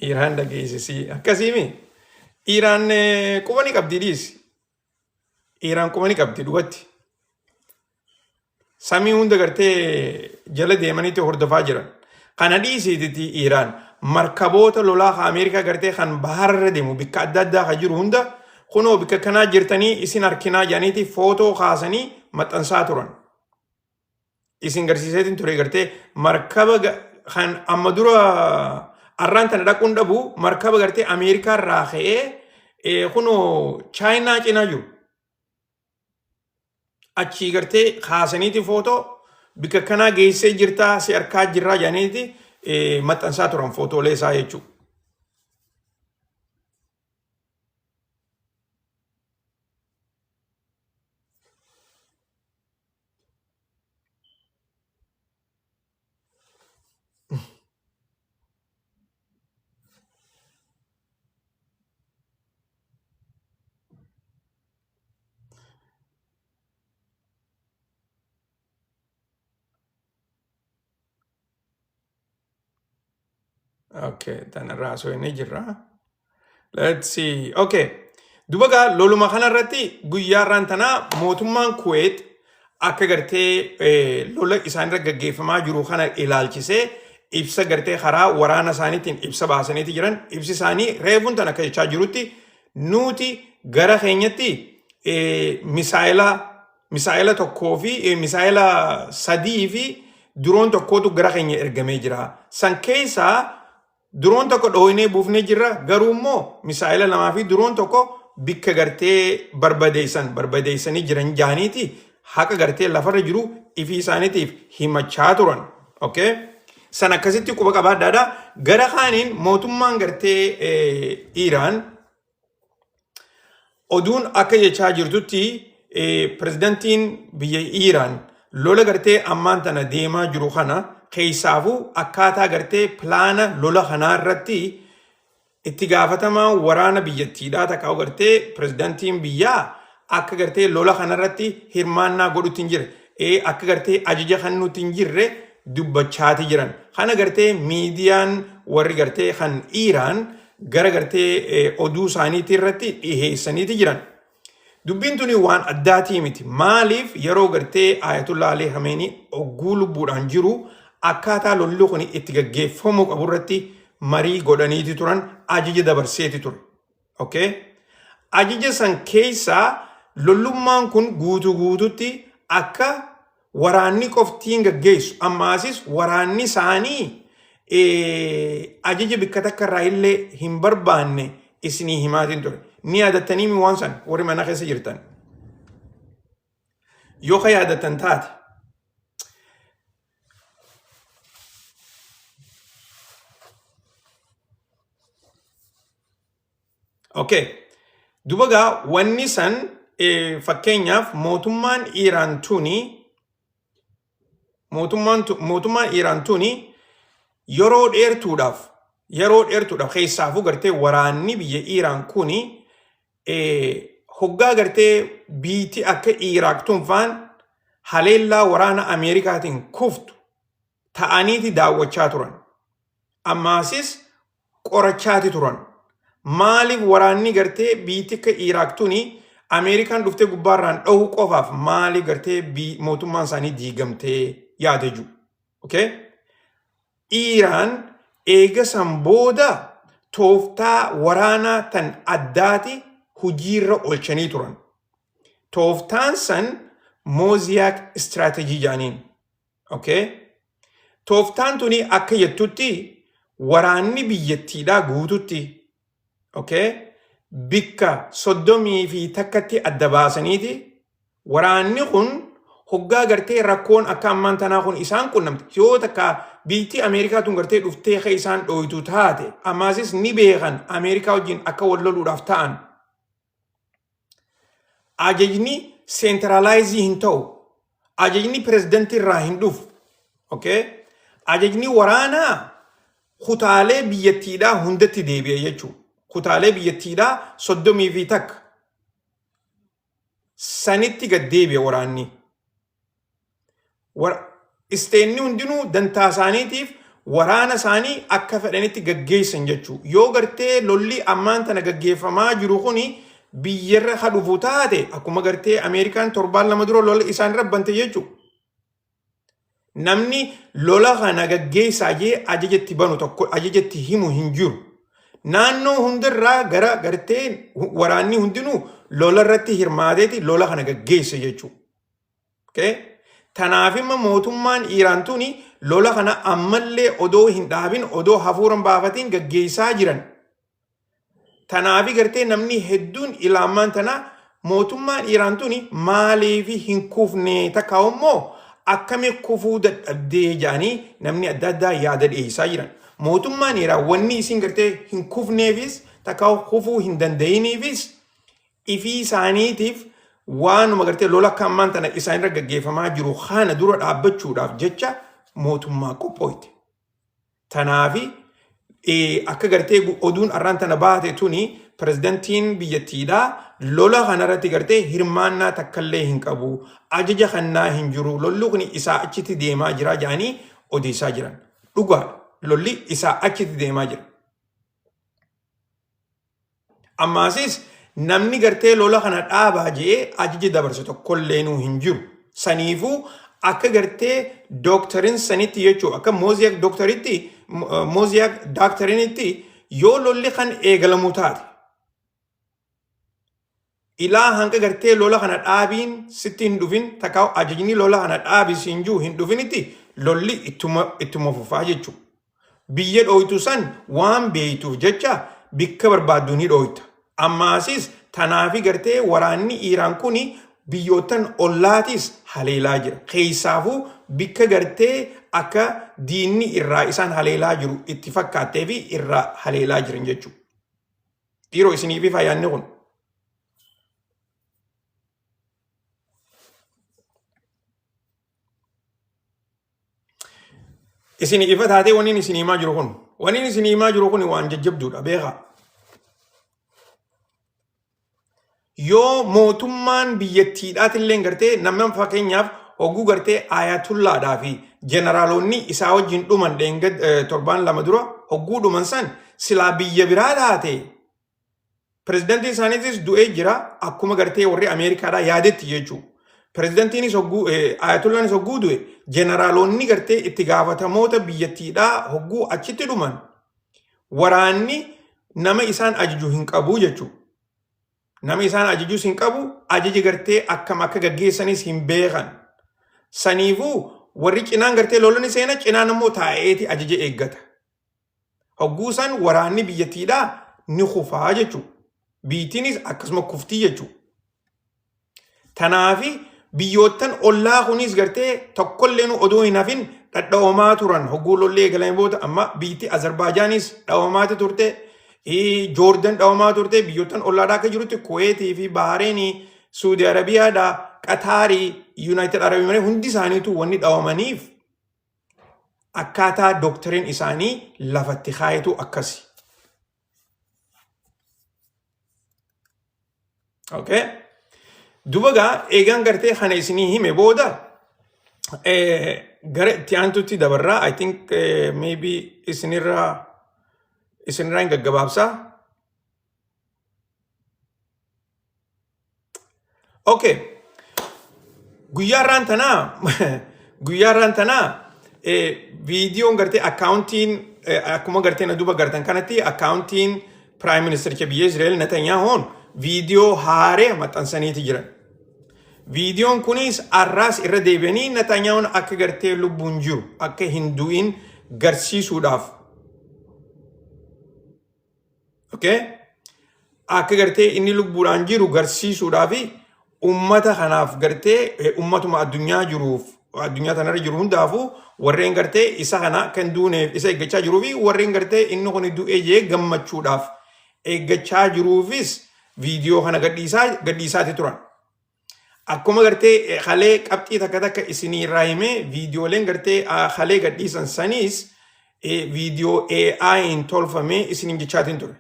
Iraan dhageessisii akkasiimi. Iraan quba ni qabdi dhiisi. Iraan quba ni qabdi dhugatti. Samii hunda gartee jala deemaniiti hordofaa jiran. Kana dhiisiititi Iraan markaboota lolaa ka Ameerikaa gartee kan baharra deemu bikka adda addaa ka jiru hunda kunoo bikka kanaa jirtanii isin harkinaa jedhaniiti footoo kaasanii maxxansaa turan. Isin garsiiseetiin ture gartee markaba kan amma dura arraan tana dhaquun dhabu markaba gartee Ameerikaa irraa ka'ee kunoo Chaayinaa cinaa jiru. Achii gartee kaasaniiti footoo bikka kanaa geessee jirtaa si harkaa jirraa jedhaniiti maxxansaa turan footoolee isaa jechuudha. Okay, tanarraa haasofnee jirra. Let's see. Okay. Duba gaa loluma kanarratti guyyaa irraan tanaa mootummaan Kuweet akka gartee lola isaanirra gaggeeffamaa jiru kana ilaalchisee ibsa gartee karaa waraana isaaniitiin ibsa baasaniiti jiran. Ibsi isaanii reefuun tan akka jechaa jirutti nuti gara keenyatti misaayila misaayila tokkoo fi misaayila sadii fi diroon tokkootu gara keenya ergamee jira. San keessaa diroon tokko dhooynee buufnee jirra. Garuu immoo misaayila lamaa fi diroon tokko bikka gartee barbadeessan barbadeessanii jiran jaaniiti haqa gartee lafarra jiru ifii isaaniitiif himachaa turan. Okay? San akkasitti quba qabaadhaadha. Gara kaaniin mootummaan gartee Iiraan oduun akka jechaa jirtutti, pirezidantiin biyya Iiraan lola gartee ammaan tana deemaa jiru kana keessaafuu akkaataa gartee pilaana lola kanaa irratti itti gaafatamaa waraana biyyattiidhaa takka gartee pirezidantiin biyyaa akka gartee lola kanarratti hirmaannaa godhutti hin jirre, akka gartee ajaja kennuutti hin jirre dubbachaati jiran. Kana gartee miidiyaan warri gartee kan Iiraan gara gartee oduu isaaniitii irratti dhiheessaniiti jiran. Dubbiin tuni waan addaatii miti. Maaliif yeroo gartee Ayatollah Ali Khamenei ogguu lubbuudhaan jiru akkaataa lolli kun itti gaggeeffamuu qabu irratti marii godhaniiti turan, ajaja dabarseeti ture. Okay? Ajaja san keessaa lollummaan kun guutuu guututti akka waraanni qoftiin gaggeessu, ammaasis waraanni isaanii ajaja bikka takka irraa illee hin barbaanne isinii himaatiin ture. Ni yaadattanii mi waan san warri mana keessa jirtan? Yoo ka yaadattan taate. Okay. Duba gaa wanni san fakkeenyaaf mootummaan Iiraan tuni mootummaan Iiraan tuni yeroo dheertuudhaaf keessaafuu gartee waraanni biyya Iiraan kuni hoggaa gartee biitti akka Iraaq tun faan haleellaa waraana Ameerikaatiin kuftu ta'aniiti daawwachaa turan. Ammaasis qorachaati turan. Maaliif waraanni gartee biitti akka Iraaq tuni Ameerikaan dhuftee gubbaarraan dhahuu qofaaf maaliif gartee mootummaan isaanii diigamtee yaada jiru? Okay? Iiraan eega san booda tooftaa waraanaa tan addaati hojiirra oolchanii turan. Tooftaan san Mosaic Strategy jedhaniin. Okay? Tooftaan tuni akka jettutti waraanni biyyattiidhaa guututti, okay, bikka 31tti adda baasaniiti waraanni kun hoggaa gartee rakkoon akka ammaan tanaa kun isaan qunnamte, yoo takka biitti Ameerikaa tun gartee dhuftee ka isaan dhooytu taate, ammaasis ni beekan Ameerikaa wajjin akka wal loluudhaaf ta'an, ajajni centralize hin ta'u, ajajni pirezidantii irraa hin dhufu. Okay? Ajajni waraanaa kutaalee biyyattiidhaa hundatti deebi'e jechuudha. Kutaalee biyyattiidhaa 31 sanitti gad deebi'e waraanni. Isteenni hundinuu dantaa isaaniitiif waraana isaanii akka fedhanitti gaggeessan jechuudha. Yoo gartee lolli ammaan tana gaggeeffamaa jiru kuni biyyarra ka dhufu taate, akkuma gartee Ameerikaan torbaan 2 dura lola isaan irra bante jechuudha. Namni lola kana gaggeessaa jee ajajatti banu tokko ajajatti himu hin jiru. Naannoo hundarraa gara gartee waraanni hundinuu lola irratti hirmaateeti lola kana gaggeessa jechuudha. Okay? Tanaaf immoo mootummaan Iiraan tuni lola kana ammallee odoo hin dhaabin, odoo hafuuran baafatiin gaggeessaa jiran. Tanaafi gartee namni hedduun ilaamaan tana mootummaan Iiraan tuni maaliif hin kufne, takka immoo akkami kufuu dadhabdee jedhanii namni adda addaa yaada dhiyeessaa jiran. Mootummaan Iiraan wanni isin gartee hin kufneefis takka kufuu hin danda'iniifis ifii isaaniitiif waanuma gartee lola akka ammaan tana isaanirra gaggeeffamaa jiru kana dura dhaabbachuudhaaf jecha mootummaa qophooyte. Tanaafi akka gartee oduun arraan tana baate tuni pirezidantiin biyyattiidhaa lola kanarratti gartee hirmaannaa takkallee hin qabu. Ajaja kannaa hin jiru. Lolli kun isaa achitti deemaa jira jedhanii odeessaa jiran. Dhugaadha. Lolli isaa achitti deemaa jira. Ammaasis namni gartee lola kana dhaabaa jedhee ajaja dabarse tokkollee nuu hin jiru. Saniifuu akka gartee doctrine sanitti jechuun akka Mosaic doctrinetti, Mosaic doctrinetti yoo lolli kan eegalamu taate, ilaa hanga gartee lola kana dhaabiin sitti hin dhufin, takka ajajni lola kana dhaabi siin jiru hin dhufinitti, lolli ittuma fufaa jechuudha. Biyya dhooytu san waan beeytuuf jecha bikka barbaaddu ni dhooyta. Ammaasis tanaafi gartee waraanni Iiraan kuni biyyoottan ollaatis haleelaa jira. Keessaafuu bikka gartee akka diinni irraa isaan haleelaa jiru itti fakkaattee fi irraa haleelaa jiran jechuudha. Dhiiroo isiniif ifa yaadni kun. Isin ifa taatee wanni isin himaa jiru kun. Wanni isin himaa jiru kun waan jajjabduudha beekaa. Yoo mootummaan biyyattiidhaatillee gartee namni fakkeenyaaf hogguu gartee ayatullaadhaa fi jeneraalonni isaa wajjin dhuman dheenga torbaan lama dura hogguu dhuman san silaa biyya biraa taate pirezidantiin isaaniitis du'ee jira akkuma gartee warri Ameerikaadhaa yaadetti jechuudha. Pirezidantiinis hogguu ayatullaanis hogguu du'e jeneraalonni gartee itti gaafatamoota biyyattiidhaa hogguu achitti dhuman waraanni nama isaan ajaju hin qabu jechuudha. Nama isaan ajajus hin qabu, ajaja gartee akkam akka gaggeessanis hin beekan. Saniifuu warri cinaan gartee lolani seena cinaan immoo taa'eeti ajaja eeggata. Hogguu san waraanni biyyattiidhaa ni kufaa jechuudha. Biyyattiinis akkasuma kuftii jechuudha. Tanaafi biyyoottan ollaa kunis gartee tokkolleen odoo hin hafin dhadhawamaa turan hogguu lolli eegalame booda amma biyyatti Azerbaajaanis dhawamaati turte Joordan dhawamaa turte biyyoottan ollaadhaa akka jirutti Kuweetii fi Bahareenii Suudi Arabiyaadhaa Qataarii Yuunaayitid Arab Imireet hundi isaaniitu wanni dhawamaniif akkaataa doktariin isaanii lafatti kaayetu akkasi. Okay. Duba gaa eegaan gartee kana isinii hime booda gara itti aantutti dabarraa. I think maybe isinirraa hin gaggabaabsaa. Okay. Guyyaa irraan tanaa viidiyoon gartee akkaawuntiin akkuma gartee na duba gartan kanatti akkaawuntiin Prime Ministericha biyya Israa'el Netanyahuun viidiyoo haaree maxxansaniiti jiran. Viidiyoon kunis arraas irra deebi'anii Netanyahuun akka gartee lubbuun jiru akka hin du'in garsiisuudhaaf. Okay? Akka gartee inni lubbuudhaan jiru garsiisuudhaaf ummata kanaaf gartee ummatuma addunyaa jiruuf addunyaa tanarra jiru hundaafuu warreen gartee isa kana akka hin duuneef isa eeggachaa jiruu fi warreen gartee inni kun du'ee jee gammachuudhaaf eeggachaa jiruufis viidiyoo kana gadhiisaati turan. Akkuma gartee halee qabxii takka takka isinii irraa himee viidiyooleen gartee halee gadhiisan saniis viidiyoo AI'n tolfamee isiniin jechaatiin ture.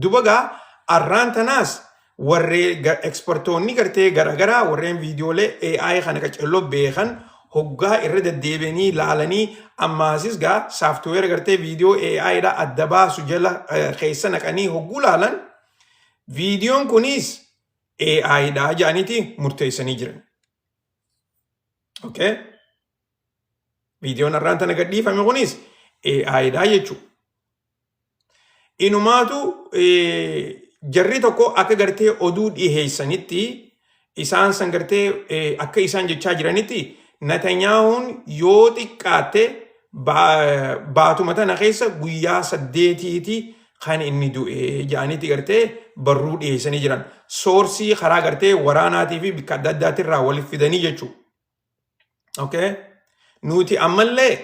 Duba gaa arraan tanaas warree ekspertoonni gartee garaagaraa warreen viidiyoolee AI kana qaccelloo beekan hoggaa irra deddeebi'anii laalanii ammaasis gaa saaftiweera gartee viidiyoo AI dha adda baasu jala keessa naqanii hogguu laalan viidiyoon kunis AI dha jedhaniiti murteessanii jiran. Okay? Viidiyoon har'aan tana gadhiifame kunis AI dha jechuudha. Inumaatu jarri tokko akka gartee oduu dhiheessanitti isaan san gartee akka isaan jechaa jiranitti Netanyaahuun yoo xiqqaatte baatuma tana keessa guyyaa 8tiiti kan inni du'e jedhaniiti gartee barruu dhiheessanii jiran. Soorsii karaa gartee waraanaatii fi bakka adda addaatirraa walitti fidanii jechuudha. Okay? Nuti ammallee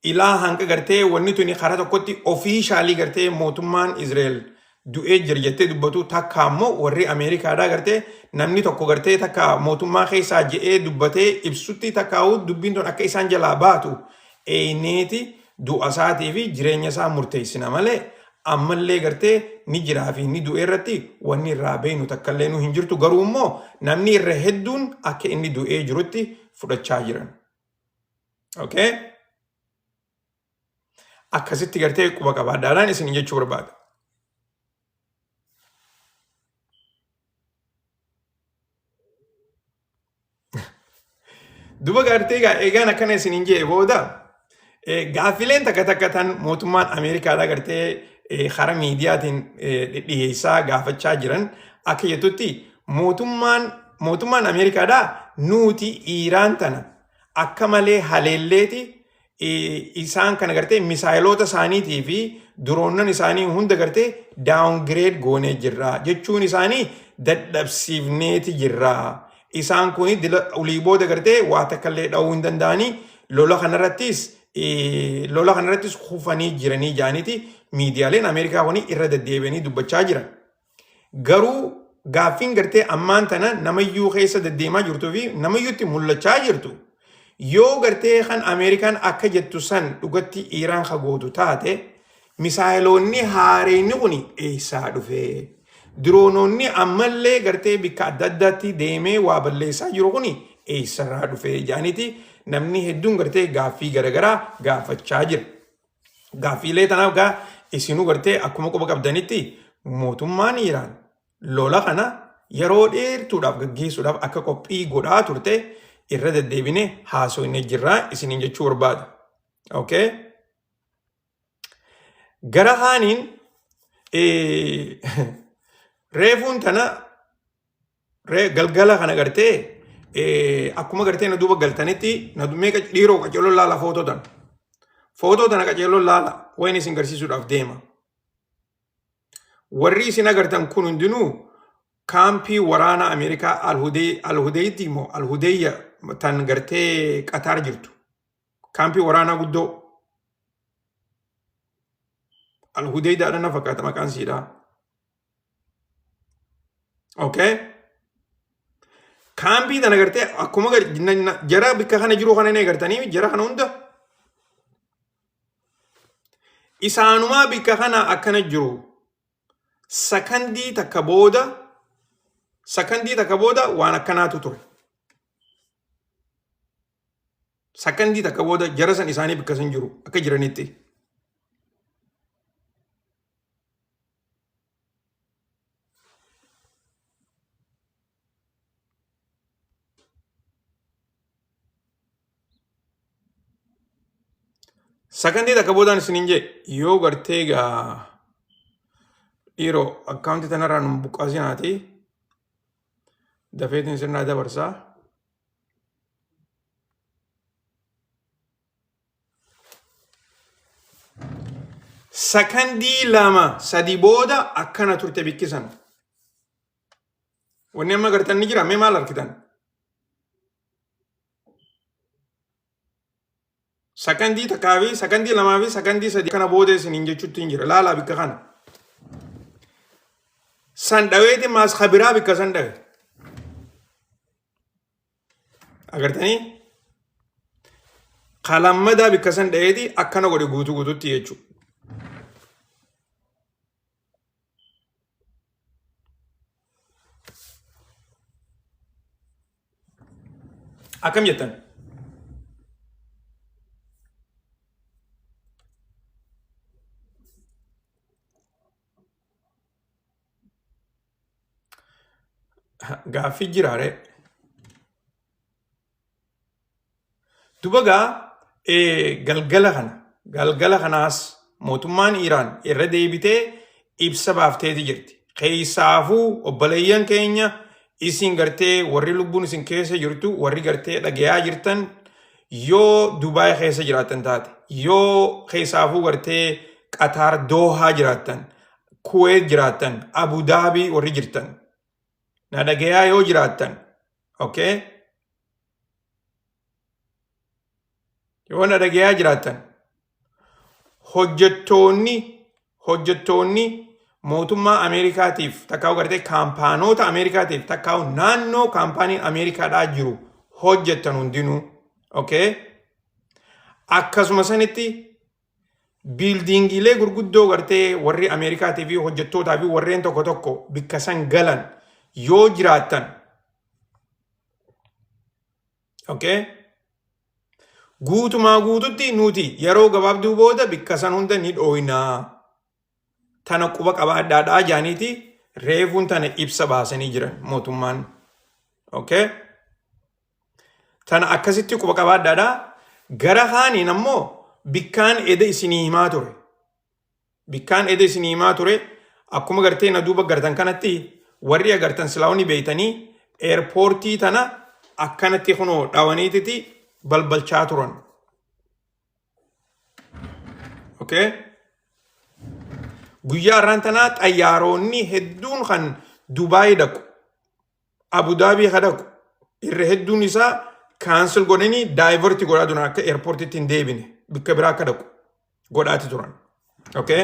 ilaa hanga gartee wanni tuni karaa tokkotti ofiishaalii gartee mootummaan Israa'el du'ee jira jettee dubbatu takka ammoo warri Ameerikaadhaa gartee namni tokko gartee takka mootummaa keessaa je'ee dubbatee ibsutti takkaa'u dubbiin tun akka isaan jalaa baatu eeyneeti du'a isaatii fi jireenya isaa murteessina malee ammallee gartee ni jiraa fi ni du'ee irratti wanni irraa beeynu takkallee nu hin jirtu garuu immoo namni irra hedduun akka inni du'ee jirutti fudhachaa jiran. Okay? Akkasitti gartee quba qabaadhaadhaan isin jechuu barbaada. Duba gartee egaa eegaan akkana isiniin jee booda gaaffileen takka takka tan mootummaan Ameerikaadhaa gartee karaa miidiyaatiin dhiyeessaa gaafachaa jiran akka jettutti mootummaan Ameerikaadhaa nuti Iiraan tana akka malee haleelleeti. Isaan kana gartee misaayiloota isaaniitii fi dronenan isaanii hunda gartee downgrade goonee jirra jechuun isaanii dadhabsiifneeti jirra. Isaan kun olii booda gartee waa takka illee dha'uu hin danda'anii, lola kanarrattis kufanii jiranii jaaniiti miidiyaaleen Ameerikaa kun irra deddeebi'anii dubbachaa jiran. Garuu gaaffiin gartee ammaan tana namayyuu keessa deddeemaa jirtuu fi namayyuutti mul'achaa jirtu, yoo gartee kan Ameerikaan akka jettu san dhugatti Iiraan ka gootu taate, misaayiloonni haareenni kun eessaa dhufee? Droneoonni ammallee gartee bikka adda addaatti deemee waa balleessaa jiru kun eessarraa dhufee jaaniiti namni hedduun gartee gaaffii garaagaraa gaafachaa jira. Gaaffiilee tanaaf gaa isinuu gartee akkuma quba qabdanitti mootummaan Iiraan lola kana yeroo dheertuudhaaf gaggeessuudhaaf akka qophii godhaa turte irra deddeebine haasofnee jirraa isiniin jechuu barbaada. Okay? Gara kaaniin reefuun tana galgala kana gartee akkuma gartee na duuba galtanitti na meeqa dhiiroo qaceeloo laala footoo tana. Footoo tana qaceeloo laala, wayin isin garsiisuudhaaf deema. Warri isin agartan kun hundinuu kaampii waraana Ameerikaa Alhudeeyti moo Alhudeeyya tan gartee Qataar jirtu. Kaampii waraanaa guddoo Alhudeydaadha na fakkaata maqaan siidhaa. Okay. Kaampii tana gartee akkuma jara bikka kana jiru kana ni agartanii, jara kana hunda isaanumaa bikka kana akkana jiru. Sakandii takka booda, sakandii takka booda waan akkanaatu ture. Sakandii takka booda jara san isaanii bikka san jiru akka jiranitti. Sakandii takka boodaan isiniin jee yoo gartee gaa dhiiroo akkaawuntii tanarraa nu buqqaasinaati dafeetiin sirnaa dabarsaa. Sakandii 2-3 booda akkana turte bikkisan. Wanni amma gartan ni jira, mee maal argitan? Sakandii takkaa fi sakandii 2 fi sakandii 3 kana booda isiniin jechuutti hin jira. Laalaa bikka kana. San dhaweeti maas kabiraa bikka san dhawe. Agartanii? Kalammadaa bikka san dhaweeti akkana godhe guutuu guututti jechuudha. Akkam jettan? Gaaffii jiraare. Duba gaa galgala kanaas mootummaan Iiraan irra deebitee ibsa baafteeti jirti. Keessaafuu obboleeyyan keenya isin gartee warri lubbuun isin keessa jirtu, warri gartee dhagayaa jirtan, yoo Dubaay keessa jiraattan taate, yoo keessaafuu gartee Qataar Doohaa jiraattan, Kuweet jiraattan, Abu Daabii warri jirtan, na dhagayaa yoo jiraattan, okay? Yoo na dhagayaa jiraattan, hojjettoonni mootummaa Ameerikaatiif takkaa'u gartee kaampaanoota Ameerikaatiif takkaa'u naannoo kaampaaniin Ameerikaadhaa jiru hojjettan hundinuu, okay? Akkasuma sanitti buildingiilee gurguddoo gartee warri Ameerikaatii fi hojjettootaa fi warreen tokko tokko bikka san galan yoo jiraattan, okay? Guutumaa guututti nuti yeroo gabaabduu booda bikka san hunda ni dhooynaa. Tana quba qabaadhaadhaa jaaniiti reefuun tana ibsa baasanii jiran mootummaan. Okay? Tana akkasitti quba qabaadhaadhaa. Gara kaaniin ammoo bikkaan eda isinii himaa ture. Bikkaan eda isinii himaa ture akkuma gartee na duuba gartan kanatti warri agartan silaawni beeytanii airportii tana akkanatti kunoo dhawaniititi balbalchaa turan. Okay? Guyyaa har'aan tanaa xayyaaronni hedduun kan Dubaay dhaqu, Abu Daabii ka dhaqu, irra hedduun isaa cancel godhanii divert godhaa turan akka airportitti hin deebine bakka biraa akka dhaqu godhaati turan. Okay?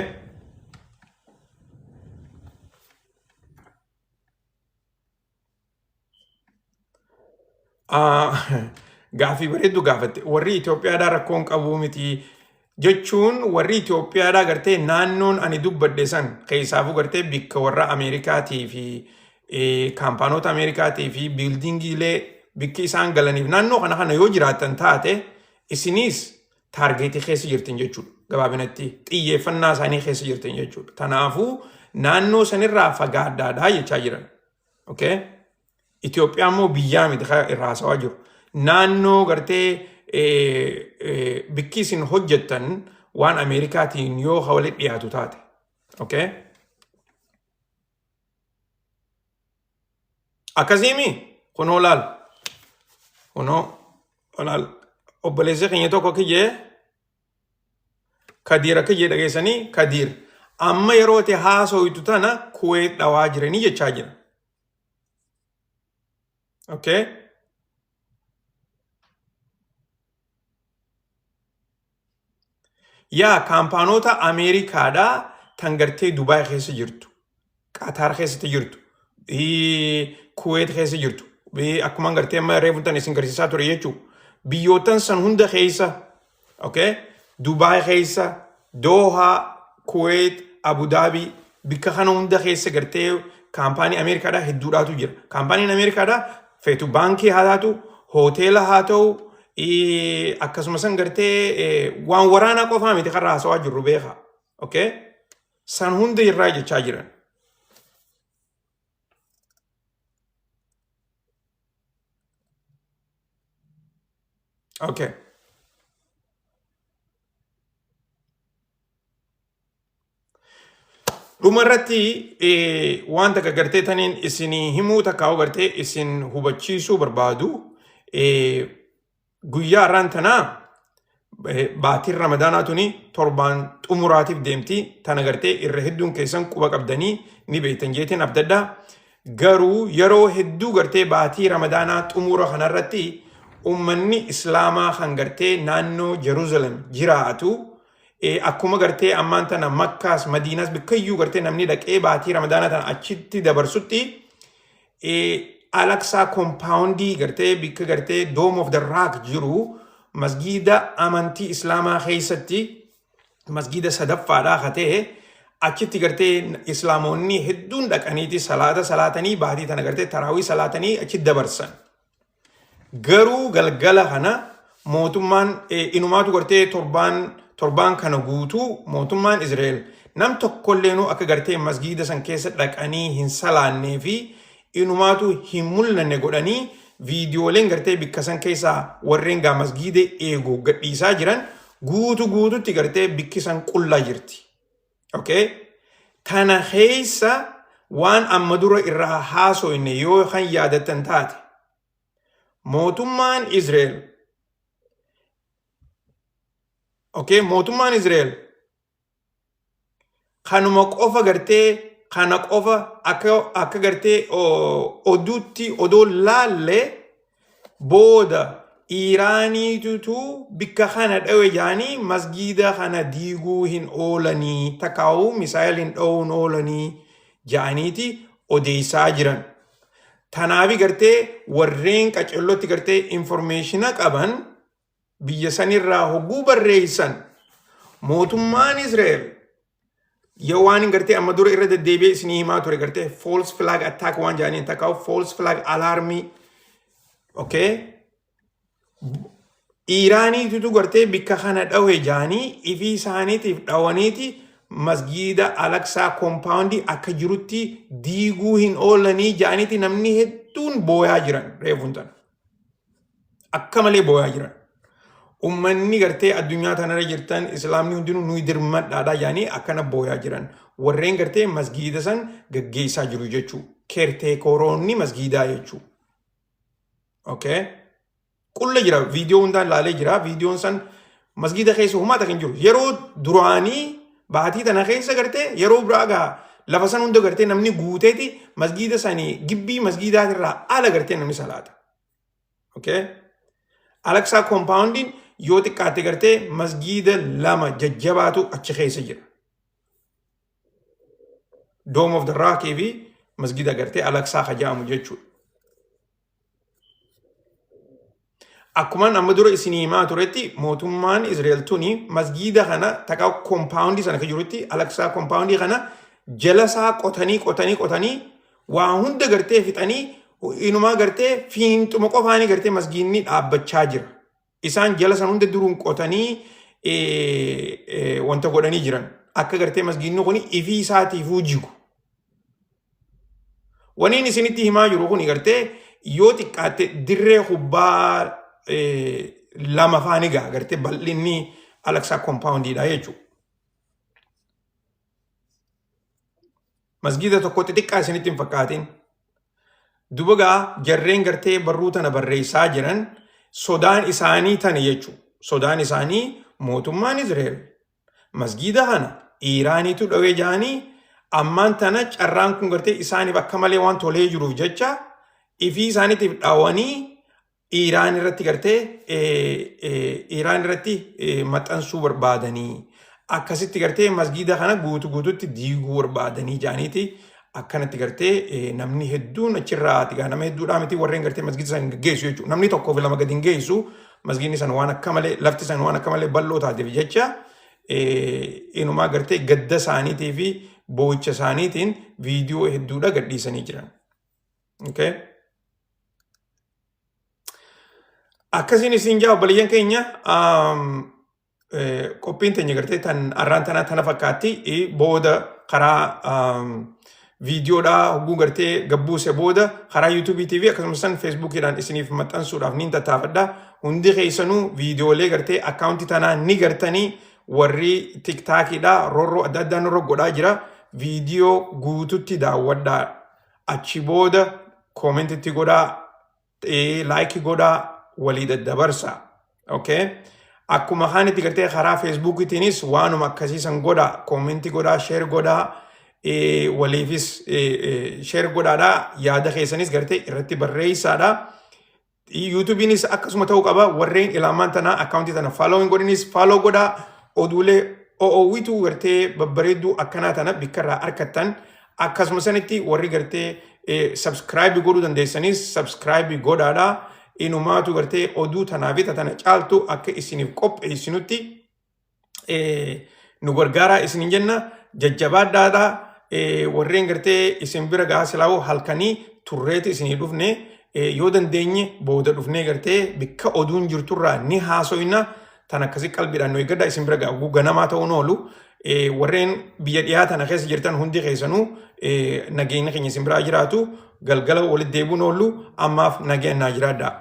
Gaaffii bareeddu gaafatte. Warri Itoophiyaadhaa rakkoon qabuu miti jechuun warri Itoophiyaadhaa gartee naannoon ani dubbadhe san keessaafuu gartee bikka warra Ameerikaatii fi kaampaanota Ameerikaatii fi buildingiilee bikki isaan galaniif naannoo kana kana yoo jiraattan taate isiniis targetii keessa jirtan jechuudha. Gabaabinatti xiyyeeffannaa isaanii keessa jirtan jechuudha. Kanaafuu naannoo sanirraa fagaadhaadhaa jechaa jiran. Okay? Itoophiyaa immoo biyyaa miti kan irraa haasawaa jiru. Naannoo gartee bikki isin hojjettan waan Ameerikaatiin yoo ka walitti dhiyaatu taate. Okay? Akkasiimi kunoo laal. Kunoo laal. Obboleessi keenya tokko kiyyee Kadiir akka jee dhageessanii Kadiir amma yeroo ati haasoytu tana Kuweet dhawaa jiranii jechaa jira. Okay? Yaa kaampaanota Ameerikaadhaa tan gartee Dubaay keessa jirtu, Qaataar keessatti jirtu, Kuweet keessa jirtu, akkuma gartee amma reefu tan isin garsiisaa ture jechuudha. Biyyoottan san hunda keessa, okay? Dubaay keessa, Doohaa, Kuweet, Abu Daabii, bikka kana hunda keessa gartee kaampaanii Ameerikaadhaa hedduudhaatu jira. Kaampaaniin Ameerikaadhaa feetu baankii haa taatu, hoteela haa ta'u, akkasuma san gartee waan waraanaa qofaa miti karra haasawaa jirru beeka. Okay? San hunda irraa jechaa jiran. Okay. Dhuma irratti waan takka gartee taniin isinii himuu takka gartee isin hubachiisuu barbaadu guyyaa har'aan tanaa baatiin ramadaanaa tuni torbaan xumuraatiif deemti tana gartee irra hedduun keessan quba qabdanii ni beektan jeetiin abdadha. Garuu yeroo hedduu gartee baatii ramadaanaa xumura kanarratti ummanni islaamaa kan gartee naannoo Jerusalem jiraatu akkuma gartee ammaan tana Makkaas Madiinaas bikkayyuu gartee namni dhaqee baatii ramadaanaa tana achitti dabarsutti Al-Aqsaa compoundii gartee bikka gartee Dome of the Rock jiru masgiida amantii islaamaa keessatti masgiida sadaffaadhaa ka ta'e achitti gartee islaamoonni hedduun dhaqaniiti salaata salaatanii baatii tana gartee taraawii salaatanii achitti dabarsan. Garuu galgala kana mootummaan inumaatu gartee torbaan torbaan kana guutuu mootummaan Israa'el nam tokkolleenuu akka gartee masgiida san keessa dhaqanii hin salaannee fi inumaatu hin mul'anne godhanii viidiyooleen gartee bikka san keessaa warreen gaa masgiida eegu gadhiisaa jiran guutu guututti gartee bikki san qullaa jirti. Okay? Tana keessa waan amma dura irraa haasoyne yoo kan yaadattan taate mootummaan Israa'el okay, mootummaan Israa'el kanuma qofa gartee kana qofa akka gartee oduutti odoo laalle booda Iiraaniitutu bikka kana dhawe jaanii masgiida kana diiguu hin oolanii takkaa'uu missile hin dha'uun oolanii ja'aniiti odeessaa jiran. Tanaafi gartee warreen qacellotti gartee information qaban biyya sanirraa hogguu barreessan mootummaan Israa'el yoo waan hin gartee amma dura irra deddeebi'ee isinii himaa ture gartee false flag attack waan jedhaniin takkaa'u false flag alarmii, okay, Iiraaniitutu gartee bikka kana dhawe jaanii ifii isaaniitiif dhawaniiti masgiida Al-Aqsaa compoundii akka jirutti diiguu hin oolanii jaaniiti namni hedduun booyaa jiran reefuun tana. Akka malee booyaa jiran. Ummanni gartee addunyaa tanarra jirtan islaamni hundinuu nuyi dirmadhaadhaa jaanii akkana booyaa jiran. Warreen gartee masgiida san gaggeessaa jiru jechuu. Caretakeroonni masgiidaa jechuu. Okay. Qulla jira viidiyoo hundaan laalee jira. Viidiyoon san Masgiida keessa humaa takka hin jiru. Yeroo duraanii baatii tana keessa gartee yeroo biraa gaa lafa san hunda gartee namni guuteeti masgiida sanii gibbii masgiidaatirraa ala gartee namni salaata. Okay? Al-Aqsaa compoundiin yoo xiqqaate gartee masgiida lama jajjabaatu achi keessa jira. Dome of the Rock fi masgiida gartee Al-Aqsaa ka jedhamu jechuudha. Akkumaan amma dura isinii himaa turetti mootummaan Israa'el tuni masgiida kana takka compoundii sana ka jirutti Al-Aqsaa compoundii kana jala isaa qotanii qotanii qotanii waa hunda gartee fixanii inumaa gartee fiinxuma qofaanii gartee masgiidni dhaabbachaa jira. Isaan jala san hunda duruun qotanii wanta godhanii jiran. Akka gartee masgiidni kun ifii isaatiifuu jigu. Waniin isinitti himaa jiru kun gartee yoo xiqqaatte dirree kubbaa lama faani gaha gartee bal'inni Al-Aqsaa compoundiidha jechuudha. Masgiida tokko xixiqqaa isinitti hin fakkaatin. Duba gaa jarreen gartee barruu tana barreessaa jiran sodaan isaanii tana jechuudha. Sodaan isaanii mootummaan Israa'el masgiida kana Iiraaniitu dhawee ja'anii ammaan tana carraan kun gartee isaaniif akka malee waan tolee jiruuf jecha ifii isaaniitiif dhawanii Iiraan irratti gartee Iiraan irratti maxxansuu barbaadanii akkasitti gartee masgiida kana guutu guututti diiguu barbaadanii ja'aniiti akkanatti gartee namni hedduun achirraa gaa nama hedduudhaa miti warreen gartee masgiida san geessu jechuudha. Namni tokkoo fi lama gadi hin geessu masgiidni san waan akka malee lafti san waan akka malee bal'oo taateef jecha inumaa gartee gadda isaaniitii fi boo'icha isaaniitiin viidiyoo hedduudha gadhiisanii jiran. Okay. Akkasiin isin jaa obboleeyyan keenya qophiin teenya gartee tan arraan tanaa tana fakkaatti booda karaa viidiyoodhaa hogguu gartee gabbuuse booda karaa yuutuubiitii fi akkasumas san feesbuukiidhaan isiniif maxxansuudhaaf niin tattaafadha. Hundi keessanuu viidiyoolee gartee akkaawuntii tanaa ni gartanii warri tiktaakiidhaa roorroo adda addaa nurra godhaa jira. Viidiyoo guututti daawwadhaa. Achi booda koomentitti godhaa like godhaa walii daddabarsa. Okay? Akkuma kaanitti gartee karaa feesbuukiitiinis waanuma akkasiisan godhaa comment godhaa share godhaa waliifis share godhaadhaa yaada keessanis gartee irratti barreessaadhaa. Yuutuubiinis akkasuma ta'uu qaba warreen ilaamaan tanaa akkaawuntii tana follow hin godhinis follow godhaa oduulee o'oowwituu gartee babbareedduu akkanaa tana bikkarraa argattan akkasuma sanitti warri gartee subscribe godhuu dandeessanis subscribe godhaadha. Inumaatu gartee oduu tanaa fi tana caaltu akka isiniif qopheessinutti nu gargaaraa isinin jenna jajjabaadhaadha. Warreen gartee isin bira gahaa silaa'uu halkanii turreeti isinii dhufne yoo dandeenye booda dhufnee gartee bikka oduun jirturraa ni haasoyna tan akkasii qalbiidhaan nu eeggadha isin bira gahaa ganamaa ta'uun oolu. Warreen biyya dhiyaa tana keessa jirtan hundi keessanuu nageenya keenya isin biraa jiraatu galgala walitti deebiin oolu ammaaf nageen naa jiraadha.